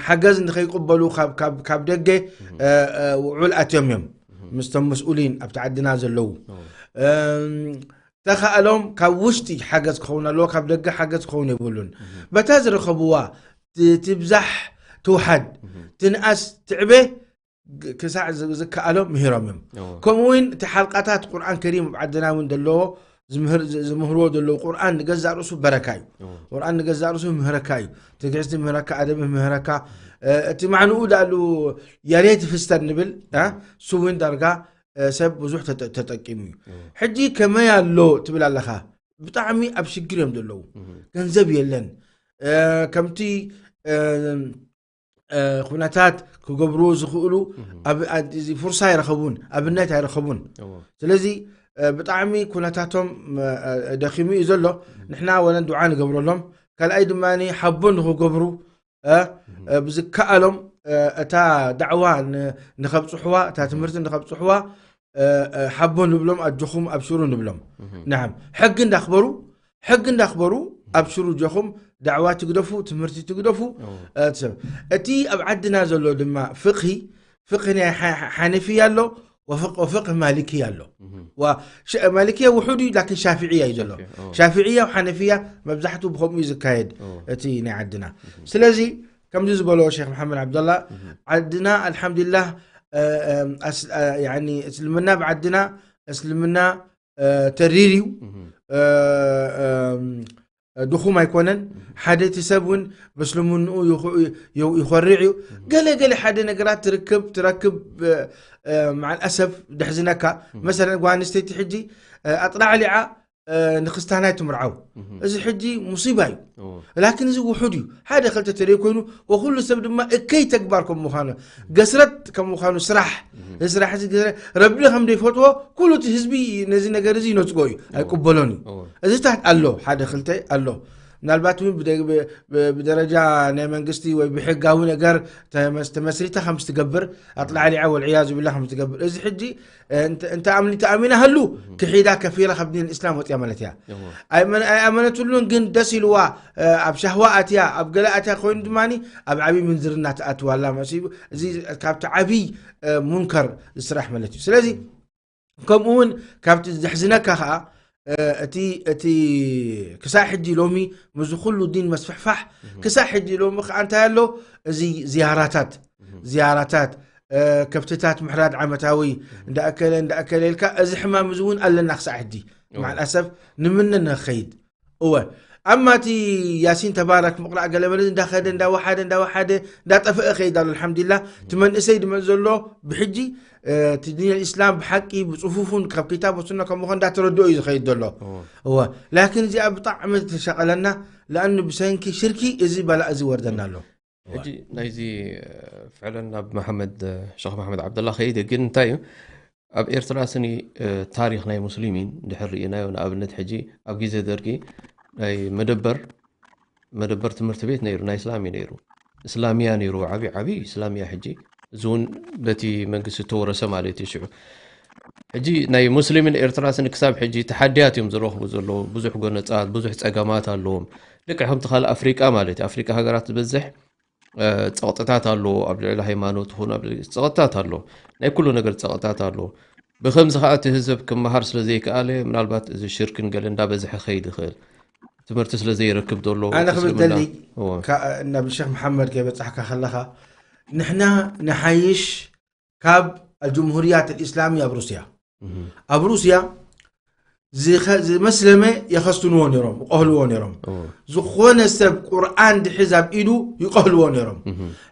ሓገዝ ንኸይቅበሉ ካብ ደገ ውዑል ኣትዮም እዮም ምስቶም መስኡሊን ኣብቲ ዓድና ዘለዉ ተኸኣሎም ካብ ውሽጢ ሓገዝ ክኸውን ኣለዎ ካብ ደገ ሓገዝ ክኸውን የብሉን በታ ዝረኸብዋ ትብዛሕ ትውሓድ ትንኣስ ትዕበ ክሳዕ ዝከኣሎም ምሂሮም እዮም ከምኡ እውን እቲ ሓልቃታት ቁርኣን ከሪም ኣብ ዓድና እውን ዘለዎ ዝምህርዎ ዘለዉ ቁርኣን ንገዛእ ርእሱ በረካ እዩ ቁርኣን ንገዛእ ርእሱ ምህረካ እዩ ትግዕዝቲ ምህረካ ኣደብ ምህረካ እቲ ማዕንኡ ዳኣሉ ያሬት ፍስተር ንብል እሱ እውን ዳርጋ ሰብ ብዙሕ ተጠቂሙ እዩ ሕጂ ከመይ ኣሎ ትብል ኣለኻ ብጣዕሚ ኣብ ሽግር እዮም ዘለዉ ገንዘብ የለን ከምቲ ኩነታት ክገብርዎ ዝኽእሉ ፍርሳ ኣይረኸቡን ኣብነት ኣይረኸቡን ስለዚ ብጣዕሚ ኩነታቶም ደኺሙ እዩ ዘሎ ንሕና ወለን ዱዓ ንገብረሎም ካልኣይ ድማ ሓቦ ንክገብሩ ብዝከኣሎም እታ ዳዕዋ ንኸብፅሕዋ እታ ትምህርቲ ንኸብፅሕዋ ሓቦ ንብሎም ኣጆኹም ኣብሽሩ ንብሎም ናም ሕጊ እንዳኽበሩ ሕጊ እንዳኽበሩ ኣብሽሩ ጆኹም ዳዕዋ ትግደፉ ትምህርቲ ትግደፉ ሰብ እቲ ኣብ ዓድና ዘሎ ድማ ፍቕሂ ፍቕሂ ናይ ሓነፊያ ኣሎ ወፍቕህ ማሊክያ ኣሎ ማሊክያ ውሑድ እዩ ላኪን ሻፍዕያ እዩ ዘሎ ሻፍዕያ ሓነፍያ መብዛሕትኡ ብከምኡ እዩ ዝካየድ እቲ ናይ ዓድና ስለዚ ከምዚ ዝበሎ ሼክ መሓመድ ዓብደላ ዓድና ኣልሓምዱሊላህ እስልምና ብዓድና እስልምና ተሪር እዩ ድኹም ኣይኮነን ሓደ እቲ ሰብ እውን በስልምንኡ ይኮርዕ እዩ ገለ ገለ ሓደ ነገራት ትርክብ ትረክብ መዓል ኣሰፍ ደሕዝነካ መሰለን ጓ ኣንስተይቲ ሕጂ ኣጥላዕሊዓ ንክስታናይ ትምርዓው እዚ ሕጂ ሙሲባ እዩ ላኪን እዚ ውሑድ እዩ ሓደ ክልተ ተለይ ኮይኑ ወኩሉ ሰብ ድማ እከይ ተግባር ከም ምዃኑ ገስረት ከም ምዃኑ ስራሕ እዚ ስራሕ እዚ ገስረት ረቢ ከም ዘይፈትዎ ኩሉ እቲ ህዝቢ ነዚ ነገር እዚ ይነፅጎ እዩ ኣይቅበሎን እዩ እዚታት ኣሎ ሓደ ክልተ ኣሎ ምናልባት እውን ብደረጃ ናይ መንግስቲ ወይ ብሕጋዊ ነገር ተመስሪታ ከም ትገብር ኣጥላዕሊዓ ወልዕያዙ ብላ ከም ትገብር እዚ ሕጂ እንተ ኣምኒ ተኣሚና ህሉ ክሒዳ ከፊላ ካብ ዲን እስላም ወፅያ ማለት እያ ኣይኣመነትሉን ግን ደስ ኢልዋ ኣብ ሻህዋ ኣትያ ኣብ ገለ ኣትያ ኮይኑ ድማ ኣብ ዓብዪ ምንዝርና ትኣትዋላ መሲቡ እዚ ካብቲ ዓብዪ ሙንከር ዝስራሕ ማለት እዩ ስለዚ ከምኡ እውን ካብቲ ዘሕዝነካ ከዓ እቲ እቲ ክሳብ ሕጂ ሎሚ፣ ምስዚ ኩሉ ዲን መስፍሕፋሕ፣ ክሳብ ሕጂ ሎሚ ከዓ እንታይ ኣሎ? እዚ ዝያራታት ዝያራታት፣ ከብትታት ምሕራድ ዓመታዊ፣ እንዳኣከለ እንዳኣከለ ኢልካ፣ እዚ ሕማም እዚ እውን ኣለና ክሳብ ሕጂ። ማዓልኣሰፍ ንምነ ንኸይድ። እወ፣ ኣማ እቲ ያሲን ተባረክ ምቕራእ ገለ መለ እንዳኸደ እንዳወሓደ እንዳወሓደ እንዳጠፈአ ከይድ ኣሎ። ኣልሓምዱሊላህ፣ እቲ መንእሰይ ድመፅ ዘሎ ብሕጂ እቲ ዲን ኣልእስላም ብሓቂ ብፅፉፉን ካብ ክታብ ወሱና ከም ምዃን እንዳተረድኦ እዩ ዝኸይድ ዘሎ። እወ፣ ላኪን እዚኣ ብጣዕሚ ተሸቐለና። ለኣኑ ብሰንኪ ሽርኪ እዚ በላእ እዚ ወርደና ኣሎ። ሕጂ ናይዚ ፍዕለን ናብ መሓመድ ሸኽ መሓመድ ዓብደላ ከይደ ግን እንታይ እዩ ኣብ ኤርትራ ስኒ ታሪክ ናይ ሙስሊሚን ድሕር ርኢናዮ ንኣብነት ሕጂ ኣብ ግዜ ደርጊ ናይ መደበር መደበር ትምህርቲ ቤት ነይሩ ናይ እስላም እዩ ነይሩ እስላሚያ ነይሩ ዓብዩ ዓብዩ እስላሚያ ሕጂ እዚ እውን በቲ መንግስቲ ተወረሰ ማለት እዩ ሽዑ ሕጂ ናይ ሙስሊምን ኤርትራ ስኒ ክሳብ ሕጂ ተሓድያት እዮም ዝረኽቡ ዘለዉ ብዙሕ ጎነፃት ብዙሕ ፀገማት ኣለዎም ልክዕ ከምቲ ካልእ ኣፍሪቃ ማለት እዩ ኣፍሪቃ ሃገራት ዝበዝሕ ፀቕጥታት ኣለዎ ኣብ ልዕሊ ሃይማኖት ይኹን ኣብ ፀቕጥታት ኣሎ ናይ ኩሉ ነገር ፀቕጥታት ኣሎ ብከምዚ ከዓ እቲ ህዝብ ክመሃር ስለ ዘይከኣለ ምናልባት እዚ ሽርክን ገለ እንዳበዝሐ ከይድ ይኽእል ትምህርቲ ስለ ዘይረክብ ዘሎ ኣነ ክብል ደሊ ናብ ሸክ መሓመድ ከይበፃሕካ ከለካ ንሕና ንሓይሽ ካብ ኣልጅምሁርያት ልእስላሚ ኣብ ሩስያ ኣብ ሩስያ ዝመስለመ የኸስትንዎ ነሮም ይቀህልዎ ነሮም ዝኾነ ሰብ ቁርኣን ድሕዝ ኣብ ኢዱ ይቀህልዎ ነሮም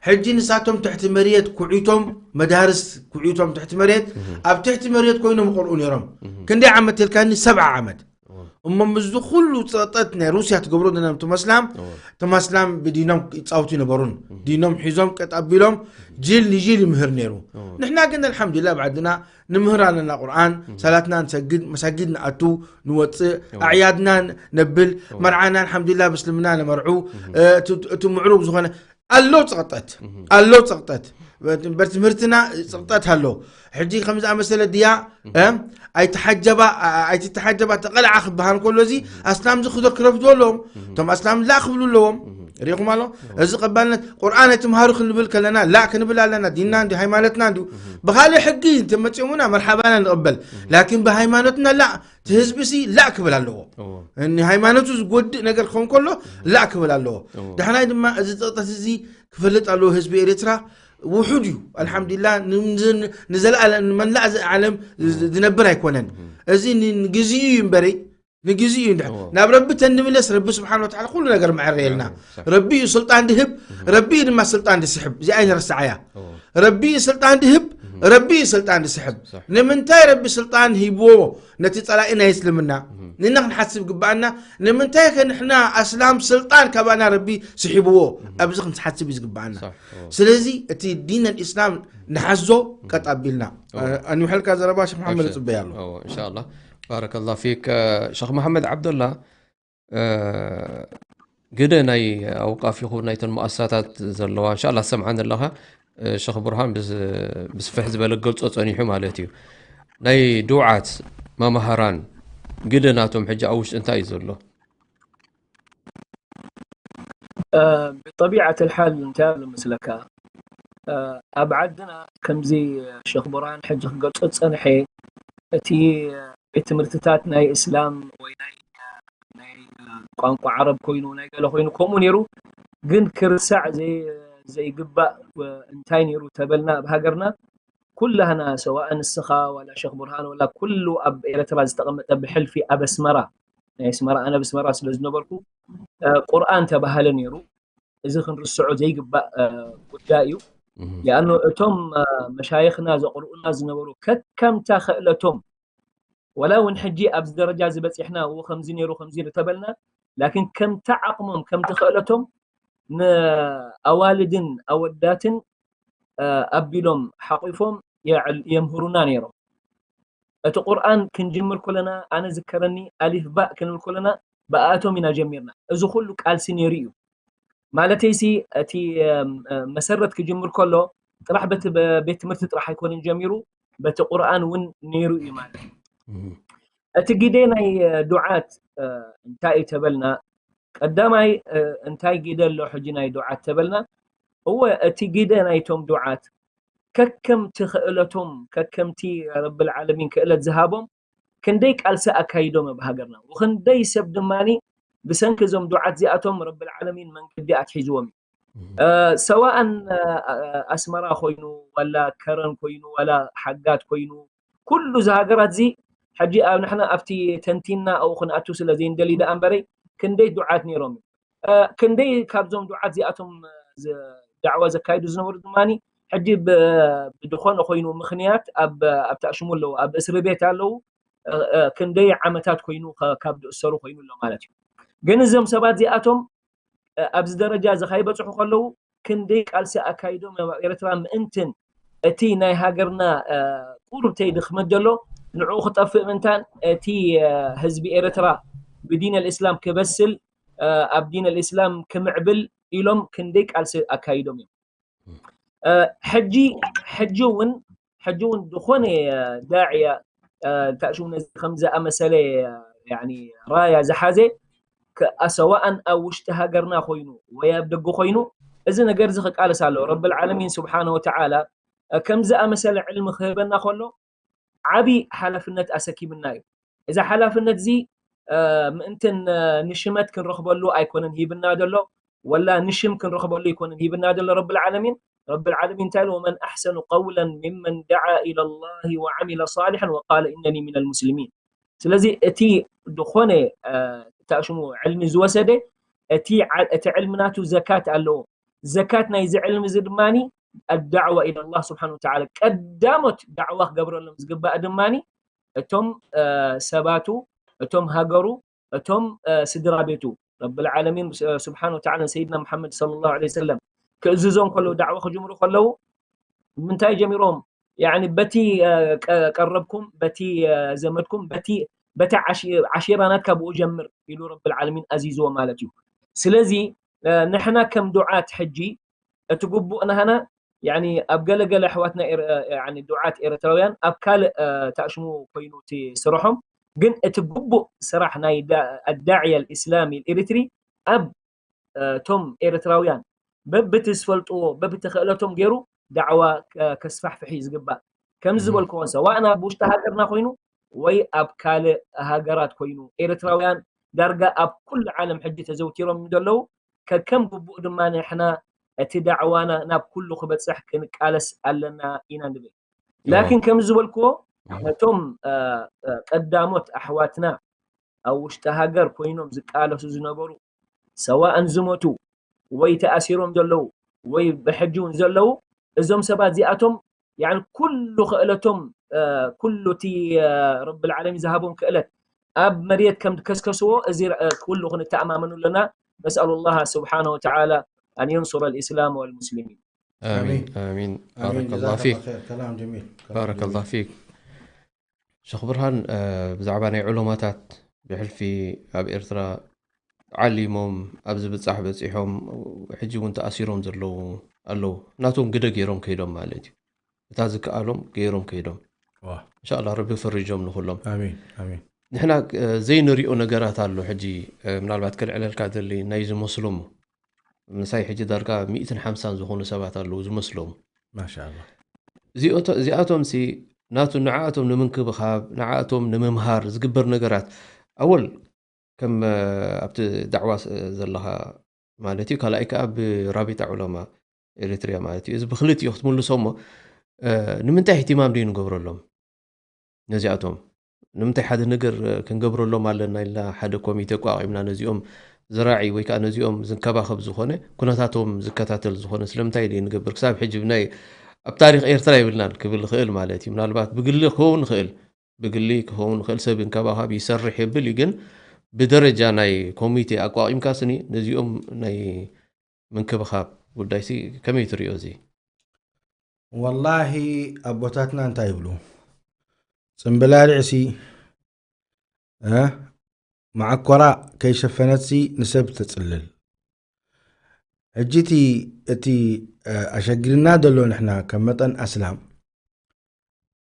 ሕጂ ንሳቶም ትሕቲ መርየት ኩዒቶም መዳርስ ኩዒቶም ትሕቲ መርየት ኣብ ትሕቲ መርየት ኮይኖም ይቀርኡ ነሮም ክንደይ ዓመት ተልካኒ ሰብዓ ዓመት እሞ ምስዚ ኩሉ ፀጠት ናይ ሩስያ ትገብሮ ነና እቶም ኣስላም እቶም ኣስላም ብዲኖም ይፃወቱ ይነበሩን ዲኖም ሒዞም ቀጥ ኣቢሎም ጅል ንጅል ይምህር ነይሩ ንሕና ግን ኣልሓምዱሊላ ኣብ ዓድና ንምህር ኣለና ቁርኣን ሰላትና ንሰግድ መሳጊድ ንኣቱ ንወፅእ ኣዕያድና ነብል መርዓና ኣልሓምዱሊላ ብእስልምና ነመርዑ እቲ ምዕሩግ ዝኾነ ኣሎ ፀቕጠት ኣሎ ፀቕጠት በር ትምህርትና ፅቕጠት ኣሎ ሕጂ ከም ዝኣመሰለ ድያ ኣይትሓጀባ ኣይትተሓጀባ ተቐልዓ ክበሃል ከሎ እዚ ኣስላም ዝክዶ ክረፍዶ ኣለዎም እቶም ኣስላም ላ ክብሉ ኣለዎም ሪኹም ኣሎ እዚ ቀባልነት ቁርኣን ኣይትምሃሩ ክንብል ከለና ላ ክንብል ኣለና ዲንና እንዲ ሃይማኖትና እንዲ ብካልእ ሕጊ እንተመፅኦምና መርሓባና ንቕበል ላኪን ብሃይማኖትና ላ እቲ ህዝቢ ሲ ላእ ክብል ኣለዎ። ንሃይማኖቱ ዝጎድእ ነገር ክኸውን ከሎ ላእ ክብል ኣለዎ። ዳሕራይ ድማ እዚ ፀቕጠት እዚ ክፈልጥ ኣለዎ ህዝቢ ኤርትራ ውሑድ እዩ ኣልሓምዱሊላ ንዘለኣለም ንመላእ ዓለም ዝነብር ኣይኮነን። እዚ ንግዚኡ እዩ እምበሪ ንግዚኡ እዩ እንድሕር ናብ ረቢ ተንምለስ ረቢ ስብሓን ወተዓላ ኩሉ ነገር መዐረየልና። ረቢ እዩ ስልጣን ድህብ፣ ረቢ እዩ ድማ ስልጣን ድስሕብ። እዚኣ ኣይንረስዓያ። ረቢ እዩ ስልጣን ድህብ፣ ረቢ እዩ ስልጣን ድስሕብ። ንምንታይ ረቢ ስልጣን ሂብዎ ነቲ ጸላኢ ናይ እስልምና? ንና ክንሓስብ ግባኣና። ንምንታይ ከ ንሕና ኣስላም ስልጣን ካባና ረቢ ስሒብዎ? ኣብዚ ክንሓስብ እዩ ዝግባኣና። ስለዚ እቲ ዲን ኣልእስላም ንሓዞ ቀጥ ኣቢልና። ኣንውሐልካ ዘረባ ሸኽ መሓመድ እጽበይ ኣሎ። እንሻላ ባረከላ ፊክ ሸኽ መሓመድ ዓብደላ ግደ ናይ ኣውቃፍ ይኹን ናይተን ሙኣሳታት ዘለዋ እንሻላ ሰምዓን ኣለኻ ሸኽ ብርሃን ብስፍሕ ዝበለ ገልጾ ጸኒሑ ማለት እዩ ናይ ዱዓት መማህራን ግደ ናቶም ሕጂ ኣብ ውሽጢ እንታይ እዩ ዘሎ ብጠቢዓት ልሓል እንታይ ኣሎ መስለካ ኣብ ዓድና ከምዚ ሸኽ ቡርሃን ሕጂ ክገልጾ ዝጸንሐ እቲ ቤት ትምህርትታት ናይ እስላም ወይ ናይ ናይ ቋንቋ ዓረብ ኮይኑ ናይ ገለ ኮይኑ ከምኡ ነይሩ ግን ክርሳዕ ዘይግባእ እንታይ ነይሩ ተበልና ኣብ ሃገርና ኩላህና ሰዋእ ንስኻ ዋላ ሸኽ ቡርሃን ወላ ኩሉ ኣብ ኤረትራ ዝተቐመጠ ብሕልፊ ኣብ ኣስመራ ናይ ኣስመራ ኣነ ብስመራ ስለ ዝነበርኩ ቁርኣን ተባሃለ ነይሩ እዚ ክንርስዖ ዘይግባእ ጉዳይ እዩ ሊኣኖ እቶም መሻይኽና ዘቕርኡና ዝነበሩ ከከምታ ክእለቶም ወላ እውን ሕጂ ኣብዚ ደረጃ እዚ በፂሕና እዎ ከምዚ ነይሩ ከምዚ ተበልና ላኪን ከምቲ ዓቕሞም ከምቲ ክእለቶም ንኣዋልድን ኣወዳትን ኣቢሎም ሓቂፎም የምህሩና ነይሮም እቲ ቁርኣን ክንጅምር ከለና ኣነ ዝከረኒ ኣሊፍ ባእ ክንብል ከለና ብኣቶም ኢና ጀሚርና እዚ ኩሉ ቃልሲ ነይሩ እዩ ማለተይሲ እቲ መሰረት ክጅምር ከሎ ጥራሕ በቲ ቤት ትምህርቲ ጥራሕ ኣይኮነን ጀሚሩ በቲ ቁርኣን እውን ነይሩ እዩ ማለት እዩ እቲ ግደ ናይ ዱዓት እንታይ እዩ ተበልና ቀዳማይ እንታይ ግደ ኣሎ ሕጂ ናይ ዱዓት ተበልና እወ እቲ ግደ ናይቶም ዱዓት ከከምቲ ክእለቶም ከከምቲ ረብል ዓለሚን ክእለት ዝሃቦም ክንደይ ቃልሲ ኣካይዶም ኣብ ሃገርና፣ ወክንደይ ሰብ ድማኒ ብሰንኪ እዞም ዱዓት እዚኣቶም ረብል ዓለሚን መንገዲ ኣትሒዝዎም እዩ። እ፣ ሰዋእን፣ እ፣ ኣስመራ ኮይኑ፣ ዋላ ከረን ኮይኑ፣ ዋላ ሓጋት ኮይኑ፣ ኩሉ እዚ ሃገራት እዚ ሕጂ ኣብ ንሕና ኣብቲ ተንቲና ኣብኡ ክንኣቱ ስለ ዘይንደሊ ደኣ እምበረይ፣ ክንደይ ዱዓት ነይሮም እዩ። እ፣ ክንደይ ካብዞም ዱዓት እዚኣቶም ዝ-፣ ዳዕዋ ዘካይዱ ዝነበሩ ድማኒ ሕጂ ብ-፣ ብድኾነ ኮይኑ ምኽንያት ኣብ፣ ኣብ ተኣሽሙ ኣለዉ፣ ኣብ እስሪ ቤት ኣለዉ። እ፣ እ፣ ክንደይ ዓመታት ኮይኑ ከ-፣ ካብ ዝእሰሩ ኮይኑ ኣሎ ማለት እዩ። ግን እዞም ሰባት እዚኣቶም፣ እ፣ ኣብዚ ደረጃ እዚ ከይበጽሑ ከለዉ ክንደይ ቃልሲ ኣካይዶም ኣብ ኤርትራ ምእንትን እቲ ናይ ሃገርና፣ እ፣ ቁሩብተይ ድኽመት ዘሎ ንዕኡ ክጠፍእ ምእንታን እቲ፣ እ፣ ህዝቢ ኤርትራ ብዲን ኣልእስላም ክበስል፣ እ፣ ኣብ ዲን ኣልእስላም ክምዕብል ኢሎም ክንደይ ቃልሲ ኣካይዶም እዮም። እ፣ ሕጂ፣ ሕጂ እውን፣ ሕጂ እውን ዝኾነ፣ እ፣ ዳዕያ፣ እ፣ እንታይ ሽሙ ነዚ ከም ዝኣመሰለ፣ እ፣ ያኒ ራያ ዝሓዘ ከ-፣ ሰዋእን ኣብ ውሽጢ ሃገርና ኮይኑ ወይ ኣብ ደገ ኮይኑ እዚ ነገር እዚ ክቃለስ ኣለዎ። ረብል ዓለሚን ስብሓነ ወተዓላ፣ እ፣ ከም ዝኣመሰለ ዕልሚ ክህበና ከሎ ዓቢ ሓላፍነት ኣሰኪምና እዩ። እዚ ሓላፍነት እዚ፣ እ፣ ምእንትን፣ እ፣ ንሽመት ክንረኽበሉ ኣይኮነን ሂብና ዘሎ፣ ወላ ንሽም ክንረኽበሉ ኣይኮነን ሂብና ዘሎ ረብል ዓለሚን። ረብል ዓለሚን እንታይ ኢሉ? "ወመን ኣሕሰኑ ቀውለን ሚመን ደዓ ኢለላሂ ወዓሚለ ሳሊሐን ወቃለ ኢነኒ ሚነል ሙስሊሚን።" ስለዚ እቲ ዝኾነ፣ እ፣ ተኣሽሙ ዕልሚ ዝወሰደ እቲ ዓ-፣ እቲ ዕልሚ ናቱ ዘካት ኣለዎ። ዘካት ናይዚ ዕልሚ እዚ ድማኒ ኣዳዕዋ ኢለላህ ስብሓን ወተዓላ። ቀዳሞት ዳዕዋ ክገብረሎም ዝግባእ ድማኒ እቶም፣ እ፣ ሰባቱ፣ እቶም ሃገሩ፣ እቶም፣ እ፣ ስድራ ቤቱ። ረብል ዓለሚን፣ እ፣ ስብሓን ወተዓላ ንሰይድና ሙሓመድ ሰለላሁ ዐለይሂ ወሰለም ክእዝዞም ከለዉ፣ ዳዕዋ ክጅምሩ ከለዉ፣ ምንታይ ጀሚሮም? ያኒ በቲ፣ እ፣ ቀ-፣ ቀረብኩም፣ በቲ፣ እ፣ ዘመድኩም፣ በቲ፣ በቲ ዓሺ-፣ ዓሺራ ናትካ ብኡ ጀምር ኢሉ ረብል ዓለሚን ኣዚዝዎ ማለት እዩ። ስለዚ፣ እ፣ ንሕና ከም ዱዓት ሕጂ እቲ ግቡእ ናህና፣ ያኒ ኣብ ገለ ገለ ኣሕዋትና ኤር-፣ እ፣ ያኒ ዱዓት ኤርትራውያን ኣብ ካልእ፣ እ፣ ተኣሽሙ ኮይኑ እቲ ስርሖም፣ ግን እቲ ግቡእ ስራሕ ናይ ዳ-፣ ኣዳዕያ ኣልእስላሚ ኣልኤሪትሪ ኣብ፣ እ፣ እቶም ኤርትራውያን በብቲ ዝፈልጥዎ፣ በብቲ ክእለቶም ገይሩ ዳዕዋ፣ እ፣ ከስፋሕፍሕ እዩ ዝግባእ። ከም እህ። ዝበልክዎ፣ ሰዋእ ኣብ ውሽጢ ሃገርና ኮይኑ ወይ ኣብ ካልእ ሃገራት ኮይኑ፣ ኤርትራውያን ዳርጋ ኣብ ኩሉ ዓለም ሕጂ ተዘውቲሮም ዘለዉ፣ ከከም ግቡእ ድማ ንሕና እቲ ዳዕዋና ናብ ኩሉ ክበጽሕ ክንቃለስ ኣለና ኢና ንብል። እዎ። ላኪን ከም ዝበልክዎ፣ እዎ። ነቶም፣ እ፣ እ፣ ቀዳሞት ኣሕዋትና ኣብ ውሽጢ ሃገር ኮይኖም ዝቃለሱ ዝነበሩ፣ ሰዋእን ዝሞቱ ወይ ተኣሲሮም ዘለዉ ወይ ብሕጂ እውን ዘለዉ፣ እዞም ሰባት እዚኣቶም፣ ያኒ፣ ኩሉ ክእለቶም፣ እ፣ ኩሉ እቲ፣ እ፣ ረብል ዓለሚን ዝሃቦም ክእለት ኣብ መሬት ከም ዝከስከስዎ፣ እዚ ር-፣ እ፣ ኩሉ ክንተኣማመኑ ኣለና። ነስኣሉ ላህ ስብሓነ ወተዓላ ኣን የንሱረ ልእስላም ወልሙስሊሚን። ኣሚን፣ ኣሚን። ኣሚን። ኣሚን። ባረከላህ ጀዛከላህ ፊክ። ኸይር። ከላም ጀሚል። ከላም ባረከላህ ጀሚል። ፊክ። ሸኽ ብርሃን፣ እ፣ ብዛዕባ ናይ ዑለማታት ብሕልፊ ኣብ ኤርትራ ዓሊሞም ኣብዚ ብጻሕ በጺሖም፣ ሕጂ እውን ተኣሲሮም ዘለዉ ኣለዉ። ናቶም ግደ ገይሮም ከይዶም ማለት እዩ። እታ ዝከኣሎም ገይሮም ከይዶም። ዋ። እንሻኣላህ ረቢ ፈሪጆም ንኹሎም። ኣሚን፣ ኣሚን። ንሕና፣ እ፣ ዘይንሪኦ ነገራት ኣሎ። ሕጂ፣ እ፣ ምናልባት ከልዕለልካ ደሊ ናይ ዝመስሎም፣ ምሳይ ሕጂ ዳርጋ ሚእትን ሓምሳን ዝኾኑ ሰባት ኣለዉ ዝመስሎም። ማሻኣላህ። እዚኦቶ-፣ እዚኣቶምሲ ናቱ ንዓኣቶም ንምንክብኻብ፣ ንዓኣቶም ንምምሃር ዝግበር ነገራት፣ ኣወል ከም፣ እ፣ ኣብቲ ዳዕዋ ስ-፣ ዘለኻ ማለት እዩ፣ ካልኣይ ከኣ ብራቢጣ ዑለማ ኤሪትርያ ማለት እዩ። እዚ ብክልቲኡ ክትምልሶ እሞ፣ እ፣ ንምንታይ እህትማም ደዩ ንገብረሎም? ነዚኣቶም ንምንታይ ሓደ ነገር፣ እ፣ ክንገብረሎም ኣለና ኢልና ሓደ ኮሚቴ ኣቋቒምና ነዚኦም ዘራዒ ወይ ከኣ ነዚኦም ዝንከባኸብ ዝኾነ፣ ኩነታቶም ዝከታተል ዝኾነ ስለምንታይ ደዩ ንገብር? ክሳብ ሕጂ ብናይ ኣብ ታሪኽ ኤርትራ የብልናን ክብል ይኽእል ማለት እዩ። ምናልባት ብግሊ ክኸውን ይኽእል፣ ብግሊ ክኸውን ይኽእል፣ ሰብ እንከባኻብ ይሰርሕ የብል እዩ። ግን ብደረጃ ናይ ኮሚቴ ኣቋቒምካ ስኒ ነዚኦም ናይ ምንክብኻብ ጉዳይሲ ከመይ ትሪኦ እዚ? ወላሂ ኣቦታትና እንታይ ይብሉ? ጽምብላሊዕሲ፣ እ፣ መዓኮራ ከይሸፈነትሲ ንሰብ ተጽልል። ሕጂ እቲ፣ እቲ፣ እ፣ ኣሸጊርና ዘሎ ንሕና ከም መጠን ኣስላም፣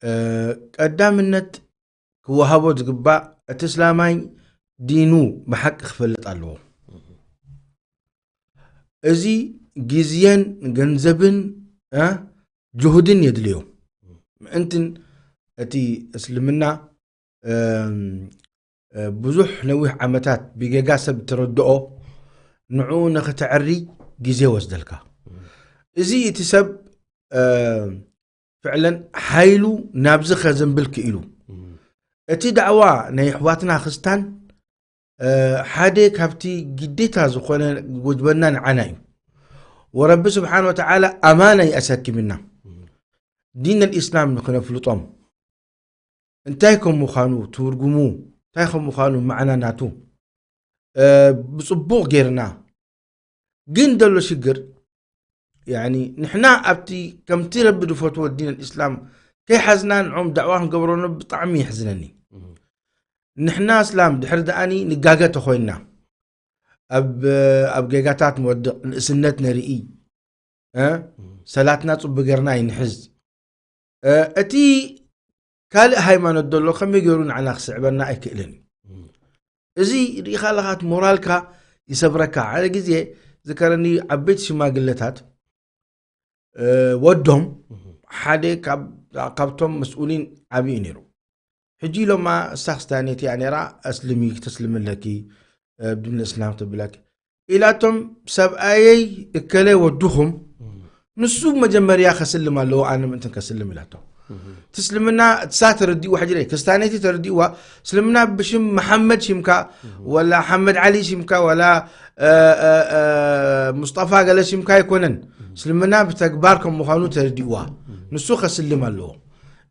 እ፣ ቀዳምነት ክወሃቦ ዝግባእ እቲ እስላማይ ዲኑ ብሓቂ ክፈልጥ ኣለዎ። እዚ ግዜን ገንዘብን፣ እ፣ ጅሁድን የድልዮ። ምእንትን እቲ እስልምና እም፣ እ፣ ብዙሕ ነዊሕ ዓመታት ብጌጋ ሰብ ተረድኦ፣ ንዕኡ ንኽተዕሪ ግዜ ወስደልካ። እዚ እቲ ሰብ፣ እ፣ ፍዕለን ሓይሉ ናብዚ ከዘንብል ክኢሉ። እቲ ዳዕዋ ናይ ኣሕዋትና ክስታን፣ እ፣ ሓደ ካብቲ ግዴታ ዝኾነ ወጅበና ንዓና እዩ። ወረቢ ስብሓን ወተዓላ ኣማና ይኣሰኪምና። ዲን ኣልኢስላም ንክነፍልጦም፣ እንታይ ከም ምዃኑ ትርጉሙ፣ እንታይ ከም ምዃኑ ማዕና ናቱ፣ እ፣ ብጽቡቕ ጌርና። ግን ዘሎ ሽግር፣ ያኒ ንሕና ኣብቲ ከምቲ ረቢ ዝፈትዎ ዲን ኣልኢስላም ከይሓዝና ንዖም ዳዕዋ ክንገብረሉ ብጣዕሚ የሕዝነኒ። ንሕና እስላም ድሕሪ ደኣኒ ንጋገ ተኾይንና፣ ኣብ፣ ኣብ ጌጋታት ንወድቕ፣ ንእስነት ነርኢ፣ እ? ሰላትና ጽቡቅ ጌርና ይንሕዝ። እ፣ እቲ ካልእ ሃይማኖት ዘሎ ከመይ ገይሩ ንዓና ክስዕበና ኣይክእልን እዩ። እዚ ርኢኻ ኣለኻ፣ እቲ ሞራልካ ይሰብረካ። ሓደ ግዜ ዝከረኒ ዓበይቲ ሽማግለታት፣ እ፣ ወዶም ሓደ ካብ-፣ ካብቶም መስኡሊን ዓብዪ ነይሩ። ሕጂ ኢሎማ፣ እሳ ክስታኔት እያ ነይራ፣ ኣስልሚ፣ ክተስልምለኪ፣ እ፣ ብዲን እስላም ትብለኪ ኢላቶም። ሰብኣየይ እከለ ወድኹም፣ ንሱ መጀመርያ ከስልም ኣለዎ፣ ኣነ ምእንትን ከስልም ኢላቶ። ትስልምና እሳ ተረዲእዋ፣ ሕጂ ደይ ክስታኔቲ ተረዲእዋ፣ እስልምና ብሽም መሓመድ ሽምካ፣ ወላ ሓመድ ዓሊ ሽምካ፣ ወላ፣ እ፣ እ፣ እ፣ ሙስጠፋ ገለ ሽምካ ኣይኮነን። እስልምና ብተግባር ከም ምዃኑ ተረዲእዋ፣ ንሱ ከስልም ኣለዎ።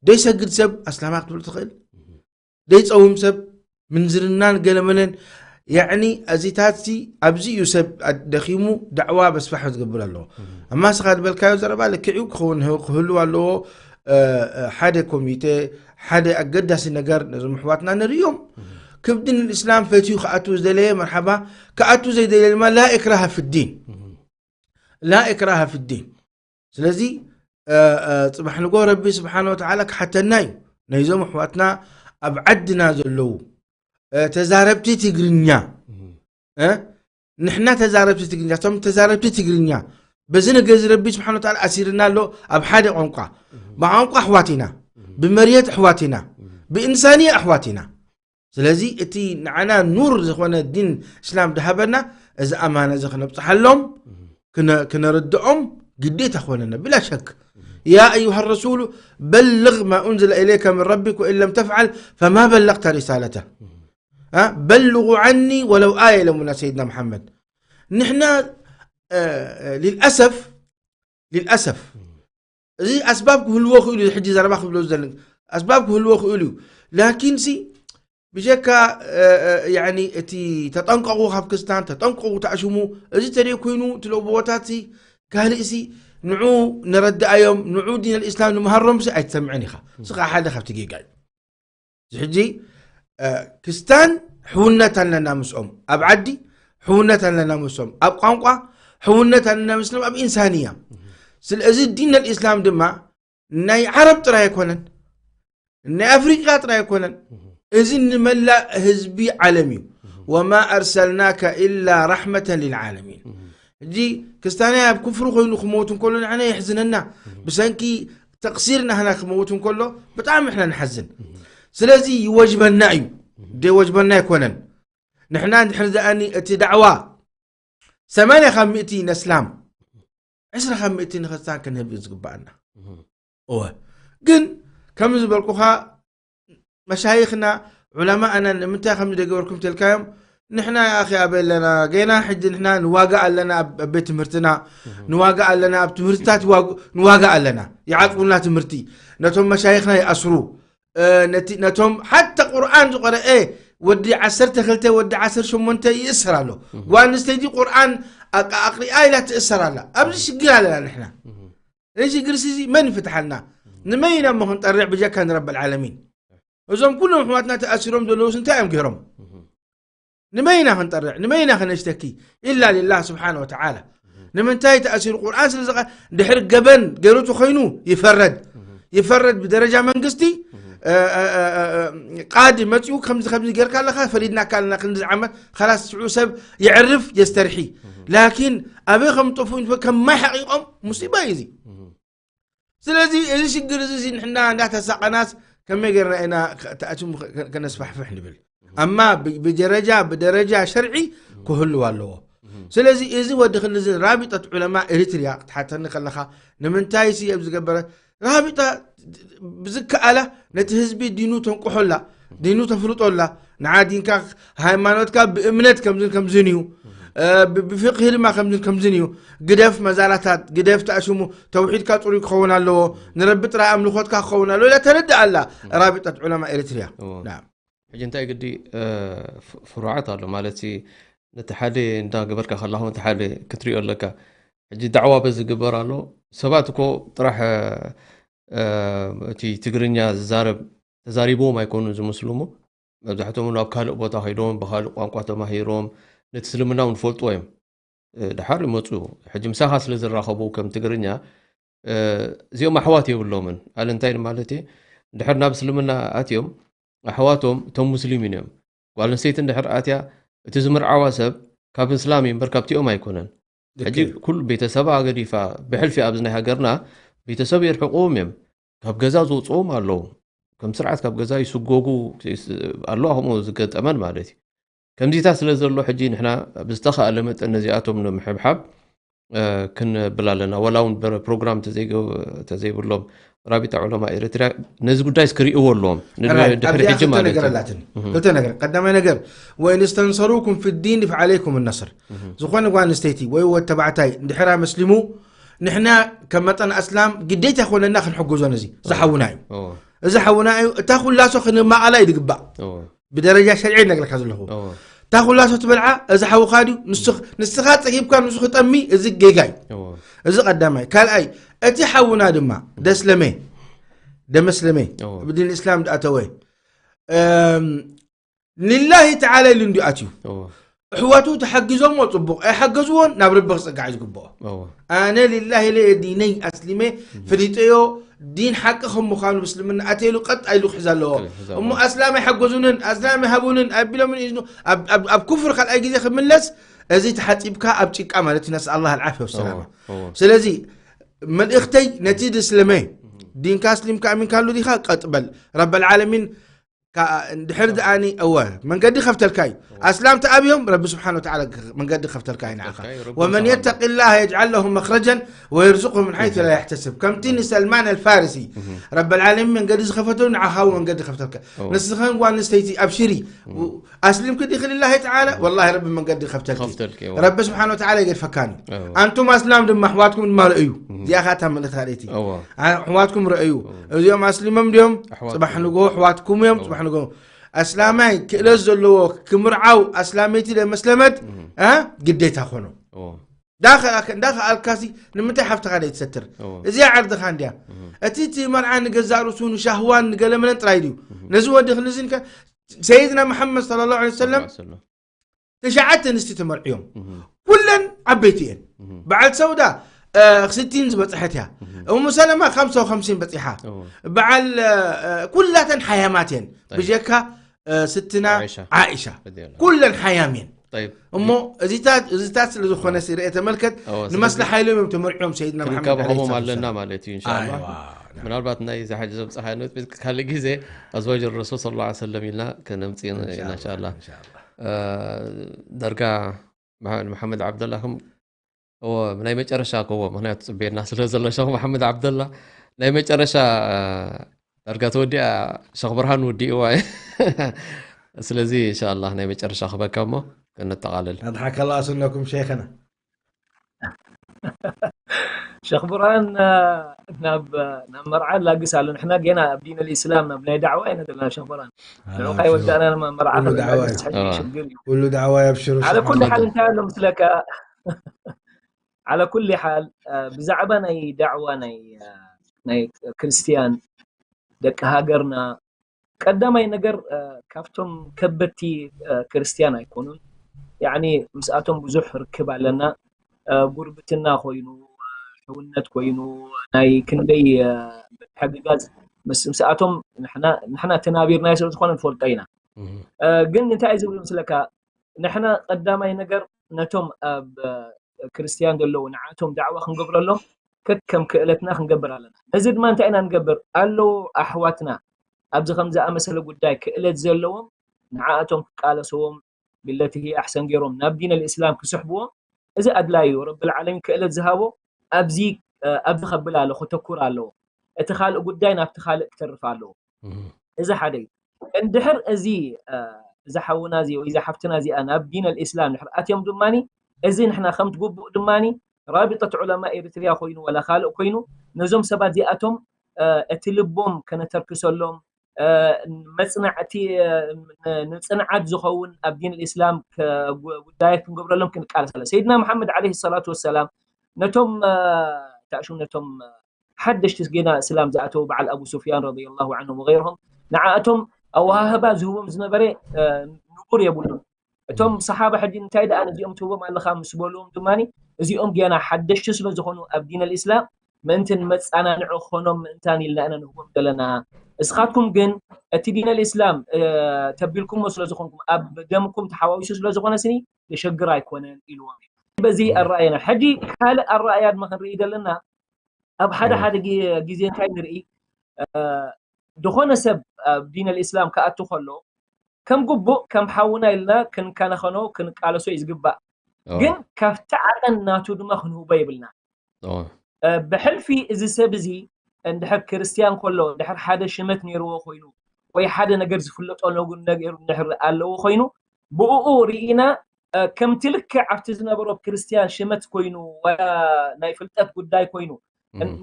ደይሰግድ ሰብ ኣስላማ ክትብሎ ትኽእል? ደይጸውም ሰብ ምንዝርናን ገለመለን፣ ያዕኒ፣ እዚታት ሲ ኣብዚ እዩ ሰብ ኣድ-፣ ደኺሙ ዳዕዋ መስፋሕ ዝገብር ኣለዎ። እማ ንስኻ ዝበልካዮ ዘረባ ልክዕ እዩ፣ ክኸውን፣ ክህልው ኣለዎ። እ፣ እ፣ ሓደ ኮሚቴ፣ ሓደ ኣገዳሲ ነገር ነዞም ኣሕዋትና ንርእዮም። ክብዲ ንእስላም ፈትዩ ክኣቱ ዝደለየ መርሓባ፣ ክኣቱ ዘይደለየ ድማ ላ ኢክራሃ ፊዲን። ላ ኢክራሃ ፊዲን። ስለዚ፣ እ፣ እ፣ ጽባሕ ንግሆ ረቢ ስብሓነ ወተዓላ ክሓተና እዩ። ናይዞም ኣሕዋትና ኣብ ዓድና ዘለዉ፣ እ፣ ተዛረብቲ ትግርኛ፣ እ፣ ንሕና ተዛረብቲ ትግርኛ፣ እቶም ተዛረብቲ ትግርኛ፣ በዚ ነገር እዚ ረቢ ስብሓነ ወተዓላ ኣሲርና ኣሎ። ኣብ ሓደ ቋንቋ፣ ብቋንቋ ኣሕዋት ኢና፣ ብመርየት ኣሕዋት ኢና፣ ብእንሳንያ ኣሕዋት ኢና። ስለዚ እቲ ንዓና ኑር ዝኾነ ዲን እስላም ድሃበና፣ እዚ ኣማና እዚ ክነብጽሓሎም፣ ክነ-፣ ክነርድኦም ግዴታ ኮነና፣ ብላ ሸክ። ያ ኣዩሃ ረሱሉ በልግ ማ ኡንዝለ ኢለይከ ምን ረቢክ ወኢን ለም ተፍዓል ፈማ በለግተ ሪሳለተ። አ? በልጉ ዓኒ ወለው ኣየ ኢሎምና ሰይድና መሓመድ። ንሕና፣ እ፣ እ፣ ሊልኣሰፍ፣ ሊልኣሰፍ፣ እዚ ኣስባብ ክህልዎ ክእሉ እዩ። ሕጂ ዘረባ ክብሎ ዝደሊ ኣስባብ ክህልዎ ክእሉ እዩ። ላኪን ሲ ብጀካ፣ እ፣ እ፣ ያኒ እቲ ተጠንቀቑ ካብ ክስታን፣ ተጠንቀቑ ተኣሽሙ፣ እዚ ተደይ ኮይኑ እቲ ለቦቦታት ሲ ካልእ ሲ ንዑ ንረድኣዮም፣ ንዑ ዲን ኣልኢስላም ንምሃሮም ሲ ኣይትሰምዕን ኢኻ። እዚ ከዓ ሓደ ካብቲ ጌጋ እዩ። እዚ ሕጂ፣ እ፣ ክስታን ሕውነት ኣለና ምስኦም፣ ኣብ ዓዲ ሕውነት ኣለና ምስኦም፣ ኣብ ቋንቋ ሕውነት ኣለና ምስሎም፣ ኣብ ኢንሳንያ። ስለዚ ዲን ኣልኢስላም ድማ ናይ ዓረብ ጥራይ ኣይኮነን፣ ናይ ኣፍሪቃ ጥራይ ኣይኮነን። እዚ ንመላእ ህዝቢ ዓለም እዩ። ወማ ኣርሰልናከ ኢላ ራሕመተን ሊልዓለሚን። ሕጂ ክስታናይ ኣብ ክፍሪ ኮይኑ ክመውት እንከሎ ንዓና የሕዝነና። ብሰንኪ ተቕሲር ናህና ክመውት እንከሎ ብጣዕሚ ንሕና ንሓዝን። ስለዚ ይወጅበና እዩ፣ ደይወጅበና ኣይኮነን። ንሕና እንድሕር ደኣኒ እቲ ዳዕዋ ሰማንያ ካብ ሚእቲ ነስላም፣ ዕስራ ካብ ሚእቲ ንክስታን ክንህብ እዩ ዝግባኣና። እወ። ግን ከም ዝበልኩኻ መሻይኽና፣ ዑለማእና ንምንታይ ከም ዝደገበርኩም ተልካዮም፣ ንሕና ኣኺ ኣበይ ኣለና? ገና ሕጂ ንሕና ንዋጋእ ኣለና ኣብ፣ ኣብ ቤት ትምህርትና፣ ንዋጋእ ኣለና ኣብ ትምህርትታት ይዋግ-፣ ንዋጋእ ኣለና። ይዓጽውና ትምህርቲ። ነቶም መሻይኽና ይኣስሩ። እ፣ ነቲ፣ ነቶም ሓታ ቁርኣን ዝቐረአ ወዲ ዓሰርተ ክልተ፣ ወዲ ዓሰርተ ሸሞንተ ይእሰር ኣሎ። ጓል ኣንስተይቲ ቁርኣን ኣቅ-፣ ኣቕሪኣ ኢላ ትእሰር ኣላ። ኣብዚ ሽግር ኣለና ንሕና። እዚ ሽግር እዚ መን ይፍትሓልና? ንመን ኢና እሞ ክንጠርዕ ብጀካ ንረብል ዓለሚን? እዞም ኩሎም ኣሕዋትና ተኣሲሮም ዘለዉስ እንታይ እዮም ገይሮም? ንመን ኢና ክንጠርዕ? ንመን ኢና ከነሽተኪ? ኢላ ሊላህ ስብሓነ ወተዓላ። ንምንታይ ተኣሲሩ? ቁርኣን ስለ ዝቐ-፣ ድሕሪ ገበን ገይሩ ተኾይኑ ይፈረድ። ይፈረድ ብደረጃ መንግስቲ፣ እ፣ እ፣ እ፣ እ፣ ቃዲ መፂኡ ከምዚ ከምዚ ጌርካ ኣለኻ፣ ፈሪድናካ ኣለና ክንዲ ዓመት፣ ኸላስ ሽዑ ሰብ የዕርፍ የስተርሒ። ላኪን ኣበይ ከም ጠፍኡ ከም ማይ ሓቂቖም ሙሲባ እዩ እዚ። ስለዚ እዚ ሽግር እዚ፣ እዚ ንሕና እንዳተሳቐናስ ከመይ ገርና ኢና ተኣትሙ ከነስፋሕፍሕ ንብል? ኣማ ብደረጃ ብደረጃ ሸርዒ ክህልው ኣለዎ። ስለዚ እዚ ወዲ ክንዚ ራቢጠት ዑለማ ኤሪትሪያ ክትሓተኒ ከለኻ ንምንታይ ሲ ኣብ ዝገበረ ራቢጣ ብዝከኣላ ነቲ ህዝቢ ዲኑ ተንቁሖላ፣ ዲኑ ተፍልጦላ፣ ንዓ ዲንካ ሃይማኖትካ ብእምነት ከምዝን ከምዝን እዩ፣ ብፍቅሂ ድማ ከምዝን ከምዝን እዩ፣ ግደፍ መዛራታት፣ ግደፍ ተኣሽሙ፣ ተውሒድካ ፅሩይ ክኸውን ኣለዎ፣ ንረቢ ጥራይ ኣምልኾትካ ክኸውን ኣለዎ ኢላ ተረድእ ኣላ ራቢጠት ዑለማ ኤሪትሪያ። ሕጂ እንታይ ግዲ ፍሩዓት ኣሎ ማለት ነቲ ሓደ እንዳገበርካ ከላኹ ነቲ ሓደ ክትሪኦ ኣለካ። ሕጂ ዳዕዋ በዚ ግበር ኣሎ። ሰባት እኮ ጥራሕ እቲ ትግርኛ ዝዛረብ ተዛሪብዎም ኣይኮኑን ዝምስሉ እሞ መብዛሕትኦም ናብ ካልእ ቦታ ከይዶም ብካልእ ቋንቋ ተማሂሮም ነቲ እስልምና እውን ፈልጥዎ እዮም። ድሓር ይመፁ። ሕጂ ምሳኻ ስለ ዝራኸቡ ከም ትግርኛ እዚኦም ኣሕዋት የብሎምን ኣለ እንታይ ማለት ድሕር ናብ እስልምና ኣትዮም ኣሕዋቶም እቶም ሙስሊሚን እዮም። ጓል ኣንስተይቲ እንድሕር ኣትያ እቲ ዝምርዓዋ ሰብ ካብ እስላም እዩ እምበር ካብቲኦም ኣይኮነን። ሕጂ ኩሉ ቤተሰባ ገዲፋ ብሕልፊ ኣብዚ ናይ ሃገርና ቤተሰብ የርሕቁዎም እዮም። ካብ ገዛ ዝወፅዎም ኣለዉ። ከም ስርዓት ካብ ገዛ ይስጎጉ ኣለዋ ከምኡ ዝገጠመን ማለት እዩ። ከምዚታት ስለ ዘሎ ሕጂ ንሕና ብዝተኻእለ መጠን ነዚኣቶም ንምሕብሓብ ክንብል ኣለና። ዋላ እውን ፕሮግራም ተዘይብሎም ራቢጣ ዑለማ ኤርትራ ነዚ ጉዳይ እስክርእዎ ኣለዎም። ድሕሪ ሕጂ ማለት እዩ። ክልተ ነገር። ቀዳማይ ነገር ወኢን እስተንሰሩኩም ፊ ዲን ፈዓለይኩም ነስር። ዝኾነ ጓል ኣንስተይቲ ወይ ወድ ተባዕታይ እንድሕራ መስሊሙ ንሕና ከም መጠን ኣስላም ግዴታ ይኾነና ክንሕግዞ ነዚ ዝሓውና እዩ። እዚ ሓውና እዩ። እታ ኩላሶ ክንማቐላ እዩ ድግባእ። ብደረጃ ሸርዒ ነግረካ ዘለኹ እታ ኩላሶ ትበልዓ እዚ ሓውኻ ድዩ ንስኻ ጸጊብካ ንሱ ክጠሚ እዚ ጌጋ እዩ። እዚ ቀዳማይ። ካልኣይ እቲ ሓውና ድማ ደስለመ ደመስለመ ብዲን እስላም ድኣተወ ሊላሂ ተዓላ ኢሉ እንዲዩ ኣትዩ። ኣሕዋቱ ተሓጊዞሞ ጽቡቕ ኣይሓገዝዎን ናብ ረቢ ክጽጋዕ እዩ ዝግብኦ። ኣነ ሊላሂ ኢለ ዲነይ ኣስሊመ ፈሊጠዮ ዲን ሓቂ ከም ምዃኑ ብእስልምና ኣትየሉ ቀጥ ኢሉ ክሕዝ ኣለዎ። እሞ ኣስላም ኣይሓገዙንን ኣስላም ኣይሃቡንን ኣቢሎምን እዩ ኣብ ኩፍር ካልኣይ ግዜ ክምለስ እዚ ተሓጺብካ ኣብ ጭቃ ማለት እዩ። ነስኣል ኣላህ ኣልዓፍያ ወሰላማ። ስለዚ መልእኽተይ ነቲ ድስልመ ዲንካ ኣስሊምካ ኣሚንካሉ ዲኻ ቀጥ በል። ረበል ዓለሚን ድሕር ደኣኒ እወ መንገዲ ከፍተልካ እዩ። ኣስላም ተኣብዮም ረቢ ስብሓን ወተዓላ መንገዲ ከፍተልካ እዩ ንዓኻ። ወመን የተቂ ላህ የጅዓል ለሁ መኽረጀን ወየርዝቁሁ ምን ሓይቱ ላ የሕተስብ። ከምቲ ንሰልማን ኣልፋርሲ ረበል ዓለሚን መንገዲ ዝኸፈተሉ ንዓኻ እውን መንገዲ ከፍተልካ። ንስኸን ጓል ኣንስተይቲ ኣብሽሪ ኣስሊምኪ ዲኺ ሊላሂ ተዓላ ወላሂ ረቢ መንገዲ ከፍተልኪ። ረቢ ስብሓን ወተዓላ ይገድፈካኒ። ኣንቱም ኣስላም ድማ ኣሕዋትኩም ድማ ረእዩ። እዚኣ ኸኣ እታ መልእኽቲ ካልኣይቲ። ኣሕዋትኩም ረእዩ። እዚኦም ኣስሊሞም ድዮም ጽባሕ ንግሆ ኣሕዋትኩም እዮም። ጽባሕ ንግሆ ኣስላማይ ክእለት ዘለዎ ክምርዓው ኣስላመይቲ ለመስለመት ግዴታ ኮኖ። እንዳኸኣልካሲ ንምንታይ ሓፍትኻ ደይ ትሰትር? እዚኣ ዓርድኻ እንድያ። እቲ እቲ መርዓ ንገዛእ ርእሱ ንሻህዋን ንገለመለን ጥራይ ድዩ? ነዚ ወዲ ክንዝን ከ ሰይድና መሓመድ ሰለላሁ ዐለይሂ ወሰለም ትሽዓተ ኣንስቲ ተመርዕዮም። ኩለን ዓበይቲ እየን። በዓል ሰውዳ ስቲን ዝበፅሐት እያ። እሙ ሰለማ ከምሳ ከምሲን በፂሓ። በዓል ኩላተን ሓያማት እየን። ብጀካ ስትና ዓኢሻ ኩለን ሓያም እየን። እሞ እዚታት እዚታት ስለ ዝኾነ ሲ ርአ ተመልከት ንመስለ ሓይሎም እዮም ተመርዕዮም ሰይድና መሓመድ ዓለይሂ ሰላቱ ወሰላም። ማለት እዩ ኢንሻላ። ምናልባት ናይ እዚ ሓጂ ዘብፅሓ ነጥቢ ካልእ ግዜ ኣዝዋጅ ረሱል ስለ ላ ሰለም ኢልና ከነምፅእ ኢና ኢንሻላ። ዳርጋ መሓመድ ዓብደላ ከም እዎ ናይ መጨረሻ ከዎ ምክንያቱ ፅቤና ስለ ዘሎ ሸኽ መሓመድ ዓብደላ ናይ መጨረሻ ዳርጋ ተወዲኣ ሸኽ ብርሃን ወዲእዋ እዩ። ስለዚ እንሻላ ናይ መጨረሻ ክበካ እሞ ከነጠቓልል። ኣድሓከላ ስነኩም ሸይኸና። ሸኽ ብርሃን ናብ ናብ መርዓ ላግስ ኣሎ። ንሕና ጌና ኣብ ዲን ልእስላም ናብ ናይ ዳዕዋ ኢና ዘለና ሸኽ ብርሃን። ንዑ ካይ ወዳእና መርዓ ኩሉ ዳዕዋ እዩ። ሽግር እዩ። ኩሉ ዳዕዋ እዩ ኣብሽሩ። على كل حال እንታይ ኣሎ ምስለካ على كل حال ብዛዕባ ናይ ዳዕዋ ናይ ናይ ክርስትያን ደቂ ሃገርና ቀዳማይ ነገር ካብቶም ከበድቲ ክርስትያን ኣይኮኑን። ያኒ ምስኣቶም ብዙሕ ርክብ ኣለና። ጉርብትና ኮይኑ ሕውነት ኮይኑ ናይ ክንደይ ምትሕግጋዝ ምስ ምስኣቶም ንሕና ንሕና ተናቢርናዮ ስለ ዝኾነ ንፈልጦ ኢና። ግን እንታይ እዩ ዝብል ምስለካ ንሕና ቀዳማይ ነገር ነቶም ኣብ ክርስትያን ዘለዉ ንዓቶም ዳዕዋ ክንገብረሎም ከከም ክእለትና ክንገብር ኣለና። ነዚ ድማ እንታይ ኢና ንገብር ኣለዉ ኣሕዋትና ኣብዚ ከም ዝኣመሰለ ጉዳይ ክእለት ዘለዎም ንዓኣቶም ክቃለስዎም ብለቲ ኣሕሰን ገይሮም ናብ ዲን ኣልእስላም ክስሕብዎም እዚ ኣድላይ እዩ። ረብል ዓለሚን ክእለት ዝሃቦ ኣብዚ ኣብዚ ከብል ኣሎ ክተኩር ኣለዎ። እቲ ካልእ ጉዳይ ናብቲ ካልእ ክተርፍ ኣለዎ። እዚ ሓደ እዩ። እንድሕር እዚ እዚ ሓውና እዚ ወይ እዚ ሓፍትና እዚኣ ናብ ዲን ኣልእስላም ድሕር ኣትዮም ድማኒ እዚ ንሕና ከምቲ ግቡእ ድማኒ ራቢጠት ዑለማ ኤሪትሪያ ኮይኑ ወላ ካልእ ኮይኑ ነዞም ሰባት እዚኣቶም እቲ ልቦም ከነተርክሰሎም መፅናዕቲ ንፅንዓት ዝኸውን ኣብ ዲን ልእስላም ጉዳያት ክንገብረሎም ክንቃለስ ኣለ ሰይድና መሓመድ ዓለ ሰላቱ ወሰላም ነቶም ታእሹም ነቶም ሓደሽቲ ጌና እስላም ዝኣተው በዓል ኣቡ ሱፍያን ረዲየላሁ ዓንሁ ወገይርሆም ንዓእቶም ኣወሃህባ ዝህቦም ዝነበረ ንቡር የብሉን እቶም ሰሓባ ሕጂ እንታይ ደኣ ነዚኦም ትህቦም ኣለኻ ምስ በልዎም ድማ እዚኦም ጌና ሓደሽቲ ስለ ዝኾኑ ኣብ ዲን ኣልእስላም ምእንቲ ንመፃናንዒ ክኾኖም ምእንታን ኢልና ኢና ንህቦም ዘለና እስኻትኩም ግን እቲ ዲን ኣልእስላም ተቢልኩሞ ስለ ዝኾንኩም ኣብ ደምኩም ተሓዋዊሱ ስለ ዝኾነ ስኒ የሸግር ኣይኮነን ኢልዎም በዚ ኣረኣየና ሕጂ ካልእ ኣረኣያ ድማ ክንርኢ ዘለና ኣብ ሓደ ሓደ ግዜ እንታይ ንርኢ ዝኾነ ሰብ ኣብ ዲን ኣልእስላም ክኣቱ ከሎ ከም ግቡእ ከም ሓውና ኢልና ክንከናኸኖ ክንቃለሶ እዩ ዝግባእ ግን ካብቲ ዓቐን ናቱ ድማ ክንህቦ የብልና ብሕልፊ እዚ ሰብ እዚ እንድሕር ክርስትያን ከሎ እንድሕር ሓደ ሽመት ነይርዎ ኮይኑ ወይ ሓደ ነገር ዝፍለጦ ነገር እንድሕር ኣለዎ ኮይኑ ብእኡ ርኢና ከምቲ ልክዕ ኣብቲ ዝነበሮ ክርስትያን ሽመት ኮይኑ ወላ ናይ ፍልጠት ጉዳይ ኮይኑ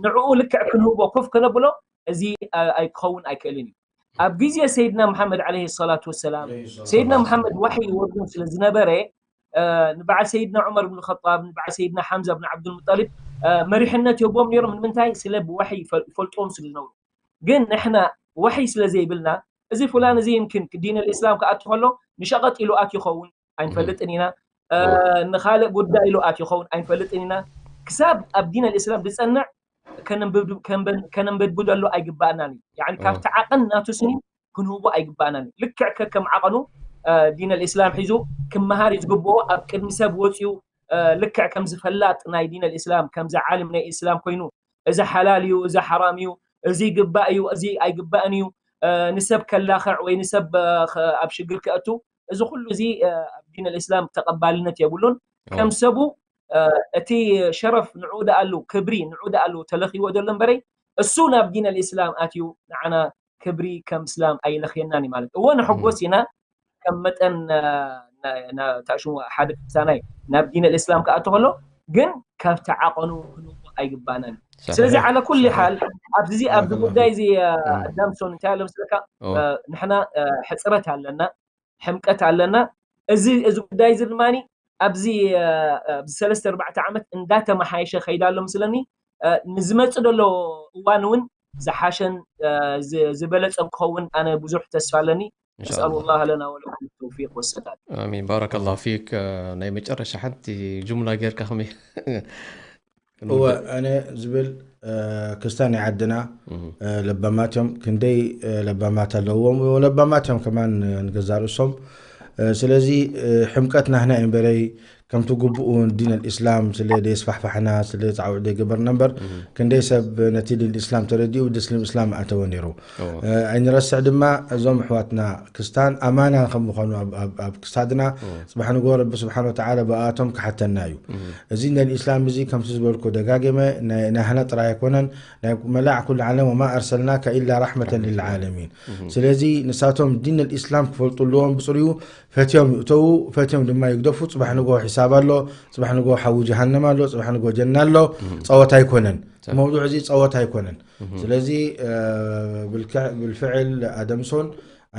ንዕኡ ልክዕ ክንህቦ ኮፍ ከነብሎ እዚ ኣይክኸውን ኣይክእልን እዩ ኣብ ግዜ ሰይድና መሓመድ ዓለ ሰላቱ ወሰላም ሰይድና መሓመድ ዋሒ ይወርዶም ስለ ዝነበረ ንበዓል ሰይድና ዑመር ብን ኸጣብ ንበዓል ሰይድና ሓምዛ ብን ዓብዱልሙጠሊብ መሪሕነት የቦም ነይሮም ንምንታይ ስለ ብዋሒ ይፈልጥዎም ስለ ዝነብሩ ግን ንሕና ዋሒ ስለ ዘይብልና እዚ ፍላን እዚ ይምክን ዲን ልእስላም ክኣቱ ከሎ ንሸቐጥ ኢሉ ኣት ይኸውን ኣይንፈልጥን ኢና ንኻልእ ጉዳይ ኢሉ ኣት ይኸውን ኣይንፈልጥን ኢና ክሳብ ኣብ ዲን ልእስላም ዝፀንዕ ከነንበድብደሉ ኣይግባእናን እዩ ካብቲ ዓቐን ናቱ ስኒ ክንህቦ ኣይግባእናን እዩ ልክዕ ከከም ዓቐኑ ዲን ልእስላም ሒዙ ክመሃር እዩ ዝግብኦ ኣብ ቅድሚ ሰብ ወፅዩ ልክዕ ከምዚ ፈላጥ ናይ ዲን ልእስላም ከምዚ ዓልም ናይ እስላም ኮይኑ እዚ ሓላል እዩ እዚ ሓራም እዩ እዚ ይግባእ እዩ እዚ ኣይግባእን እዩ ንሰብ ከላኽዕ ወይ ንሰብ ኣብ ሽግር ከእቱ እዚ ኩሉ እዚ ኣብ ዲን ልእስላም ተቐባልነት የብሉን ከም ሰቡ እቲ ሸረፍ ንዑ ደኣሉ ክብሪ ንዑ ደኣሉ ተለኺዎ ዘሎ እምበረይ እሱ ናብ ዲን ኣልእስላም ኣትዩ ንዓና ክብሪ ከም እስላም ኣይለኽየናን ማለት እወ ንሕጎስ ኢና ከም መጠን ታሽሙ ሓደ ክሳናይ ናብ ዲን ኣልእስላም ክኣቱ ከሎ ግን ካብቲ ዓቐኑ ክንቦ ኣይግባእናን ስለዚ ዓለ ኩል ሓል ኣብዚ ኣብዚ ጉዳይ እዚ ኣዳምሶን እንታይ ኣሎ ምስለካ ንሕና ሕፅረት ኣለና ሕምቀት ኣለና እዚ እዚ ጉዳይ እዚ ድማ ኣብዚ ኣብዚ ሰለስተ ኣርባዕተ ዓመት እንዳተመሓየሸ ከይዳ ኣሎ ምስለኒ ንዝመፅእ ዘሎ እዋን እውን ዝሓሸን ዝበለፀን ክኸውን ኣነ ብዙሕ ተስፋ ኣለኒ نسأل الله لنا ولكم التوفيق والسداد. آمين، بارك الله فيك. ናይ መጨረሻ ሓንቲ ጅምላ ጌርካ ከመይ እወ ኣነ ዝብል ክስታ ናይ ዓድና ለባማት እዮም ክንደይ ለባማት ኣለዎም ለባማት እዮም ከማን ንገዛ ርእሶም ስለዚ ሕምቀት ናህና እዩ እምበረይ ከምቲ ግቡኡ ዲን ኣልእስላም ስለ ደየስፋሕፋሕና ስለ ፃዕውዕ ደይገበርና እምበር ክንደይ ሰብ ነቲ ዲን እስላም ተረዲኡ ብድስልም እስላም ኣተወ ነይሩ ኣይንረስዕ ድማ እዞም ኣሕዋትና ክስታን ኣማና ከም ምዃኑ ኣብ ክስታድና ፅባሕ ንግሆ ረቢ ስብሓን ወተዓላ ብኣቶም ክሓተና እዩ እዚ ናይ እስላም እዚ ከምቲ ዝበልኩ ደጋጊመ ናይ ናህና ጥራይ ኣይኮነን ናይ መላእ ኩሉ ዓለም ወማ ኣርሰልናከ ኢላ ራሕመተን ልልዓለሚን ስለዚ ንሳቶም ዲን ልእስላም ክፈልጡ ኣለዎም ብፅርዩ ፈትዮም ይእተዉ ፈትዮም ድማ ይግደፉ ፅባሕ ንግሆ ሒሳብ ኣሎ ፅባሕ ንግሆ ሓዊ ጀሃነም ኣሎ ፅባሕ ንግሆ ጀና ኣሎ ፀወታ ኣይኮነን መውዱዕ እዚ ፀወታ ኣይኮነን ስለዚ ብልፍዕል ኣደምሶን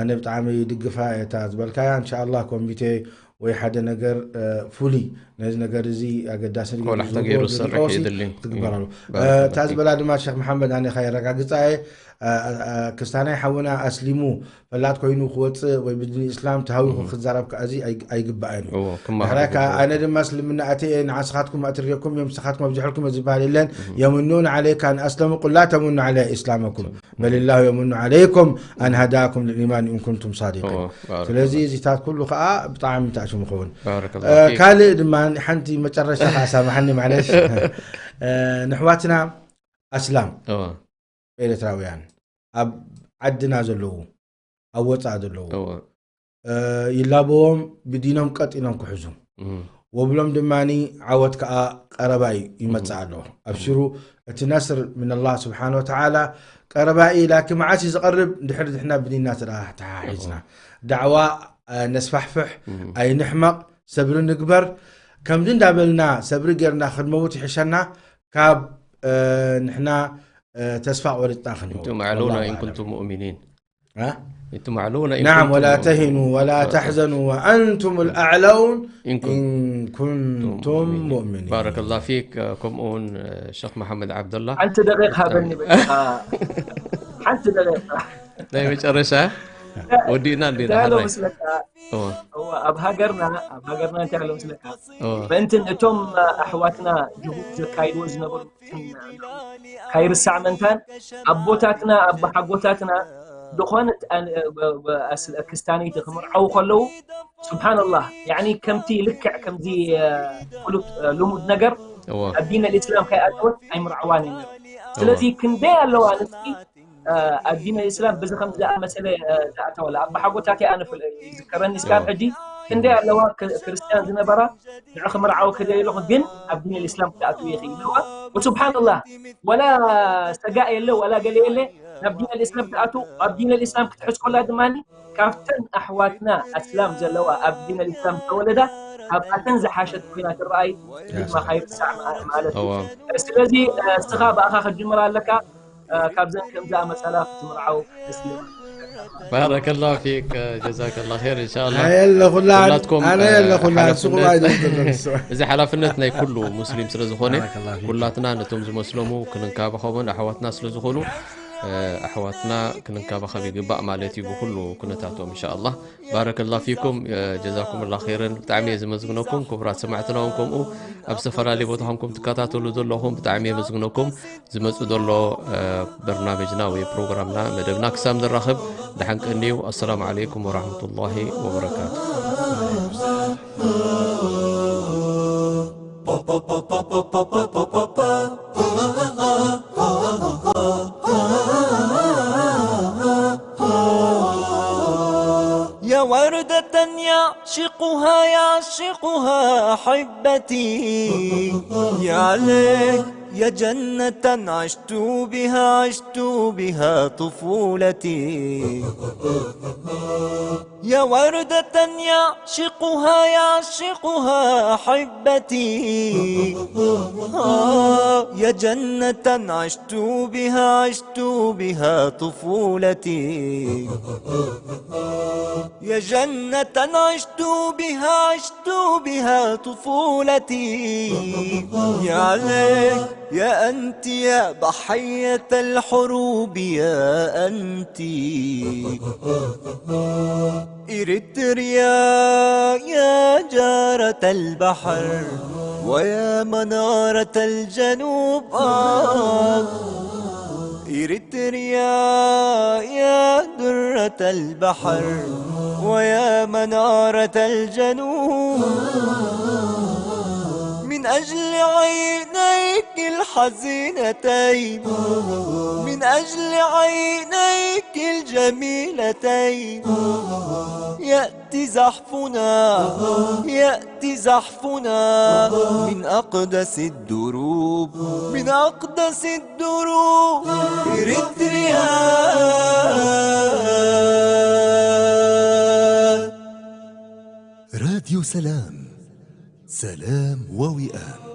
ኣነ ብጣዕሚ ይድግፋ እታ ዝበልካያ እንሻ ኣላ ኮሚቴ ወይ ሓደ ነገር ፍሉይ ነዚ ነገር እዚ ኣገዳሲ ክትግበር ኣሎ እታ ዝበላ ድማ ሸክ መሓመድ ኣነ ከየረጋግፃ እየ ክስታናይ ሓውና ኣስሊሙ ፈላጥ ኮይኑ ክወፅእ ወይ ብድን እስላም ተሃዊኹ ክዛረብ ከኣዚ ኣይግባእን እዩ ድሕራይ ከዓ ኣነ ድማ እስልምና ኣተየ ንዓስኻትኩም ኣትርየኩም እዮም ንስኻትኩም ኣብዚሐልኩም ዝበሃል የለን የምኑን ዓለይካ ኣን ኣስለሙ ቁል ላ ተምኑ ዓለያ ኢስላመኩም በልላሁ የምኑ ዓለይኩም ኣን ሃዳኩም ልኢማን ኢን ኩንቱም ሳዲቂን ስለዚ እዚታት ኩሉ ከዓ ብጣዕሚ ተኣሽሙ ይኸውን ካልእ ድማ ሓንቲ መጨረሻ ከዓ ሳማሓኒ ማለሽ ንሕዋትና ኣስላም ኤርትራውያን ኣብ ዓድና ዘለዉ ኣብ ወፃእ ዘለዉ ይላበዎም ብዲኖም ቀጥ ኢሎም ክሕዙ ወብሎም ድማ ዓወት ከዓ ቀረባ እዩ ይመፅእ ኣሎ። ኣብሽሩ እቲ ነስር ምን ኣላህ ስብሓን ወተዓላ ቀረባ እዩ። ላኪን መዓስ እዩ ዝቐርብ? ድሕሪ ድሕና ብዲና ተሓሒዝና ዳዕዋ ነስፋሕፍሕ ኣይንሕመቕ፣ ሰብሪ ንግበር። ከምዚ እንዳበልና ሰብሪ ጌርና ክንመውት ይሕሸና ካብ ንሕና ተስፋ ቆሪፅና ክንመውት። أعلونا إن كنتم مؤمنين. أنتم أعلونا إن نعم كنتم ولا مؤمنين. تهنوا ولا ولا تحزنوا وأنتم الأعلون إن كنتم إن كنتم مؤمنين. بارك الله فيك. ከምኡውን ሸክ መሓመድ ዓብደላ ሓንቲ ደቂቕ ሃበኒ በቃ። ሓንቲ ደቂቕ ናይ መጨረሻ ወዲእና እንዲና እንታይ ኣሎ ሓራይ ምስለካ እወ እወ፣ ኣብ ሃገርና ኣብ ሃገርና እንታይ ኣሎ ምስለካ እወ ምእንትን እቶም ኣሕዋትና ጅሁድ ዘካይድዎ ዝነበሩ ካይርሳዕ መንታን ኣቦታትና ኣቦሓጎታትና ዝኾነት ኣን- ብ- ብ- ኣስ- ክስታነይቲ ክምርዓው ከለዉ ስብሓንላህ ያኒ ከምቲ ልክዕ ከምዚ እ፣ ፍሉጥ እ፣ ልሙድ ነገር እወ ኣብ ዲን ኣልእስላም ከይኣተወት ኣይምርዓዋን እዩ ነይሩ። ስለዚ ክንደይ ኣለዋ ኣንስቲ እ፣ ኣብ ዲን ኣልእስላም ብዚ ከም ዝኣመሰለ እ፣ ዝኣተወላ ኣባሓጎታተይ ኣነ ፍል- ይዝከረኒ እስካብ ሕጂ ክንደይ ኣለዋ ክ- ክርስትያን ዝነበራ ንዕ ክምርዓው ክደይ ኣለኹ ግን ኣብ ዲን ኣልእስላም ክትኣትው ኢኺ ኢለዋ። ወስብሓንላህ ወላ ሰጋእ የለ ወላ ገለ የለ ናብ ዲን ኣልእስላም ትኣቱ ኣብ ዲን ኣልእስላም ክትሕዝ ኮላ ድማ ካብተን ኣሕዋትና ኣስላም ዘለዋ ኣብ ዲን ኣልእስላም ዝተወለዳ ካብኣተን ዝሓሸት ኮይና ትረኣይ ድማ ካይርሳዕ ማለት እዩ። እወ ስለዚ እስኻ ብኣኻ ክትጅምር ኣለካ። ካብዘን ከምዚ ኣመሰላ ክትምርዓው ደስ ይብል። ባረከላሁ ፊክ ጀዛከላ ር እንሻላ ኣነ ኣለኹላ ኩላትኩም ኣነ ኣለኹላ ሓላፍነት- ስቁም ኣይደልተለሱ እዚ ሓላፍነት ናይ ኩሉ ሙስሊም ስለ ዝኾነ ባረከላሁ ፊክ። ኩላትና ነቶም ዝመስሎሙ ክንንካባኸቦን ኣሕዋትና ስለ ዝኾኑ ኣሕዋትና ክንንካባኸብ ይግባእ ማለት እዩ ብኩሉ ኩነታቶም እንሻላ። ባረከላ ፊኩም ጀዛኩም ላ ርን። ብጣዕሚ እየ ዝመዝግነኩም ክቡራት ሰማዕትና እውን ከምኡ ኣብ ዝተፈላለየ ቦታ ከምኩም ትከታተሉ ዘለኹም ብጣዕሚ የመዝግነኩም። ዝመፁ ዘሎ በርናመጅና ወይ ፕሮግራምና መደብና ክሳብ ንራኸብ ደሓን ቀንዩ። ኣሰላሙ ዓለይኩም ወራሕመቱላሂ ወበረካቱ። يا وردة يعشقها يعشقها أحبتي، يا ليل يا جنة عشت بها عشت بها طفولتي. يا وردة يعشقها يعشقها أحبتي، آه، يا جنة عشت بها عشت بها طفولتي. يا جنة عشت بها عشت بها طفولتي. يا ليل يا أنت يا ضحية الحروب يا أنت. إريتريا يا جارة البحر ويا منارة الجنوب، آه. إريتريا يا درة البحر ويا منارة الجنوب، من أجل عينيك الحزينتين، من أجل عينيك الجميلتين، يأتي زحفنا، يأتي زحفنا من أقدس الدروب، من أقدس الدروب. إريتريا. راديو سلام، سلام ووئام.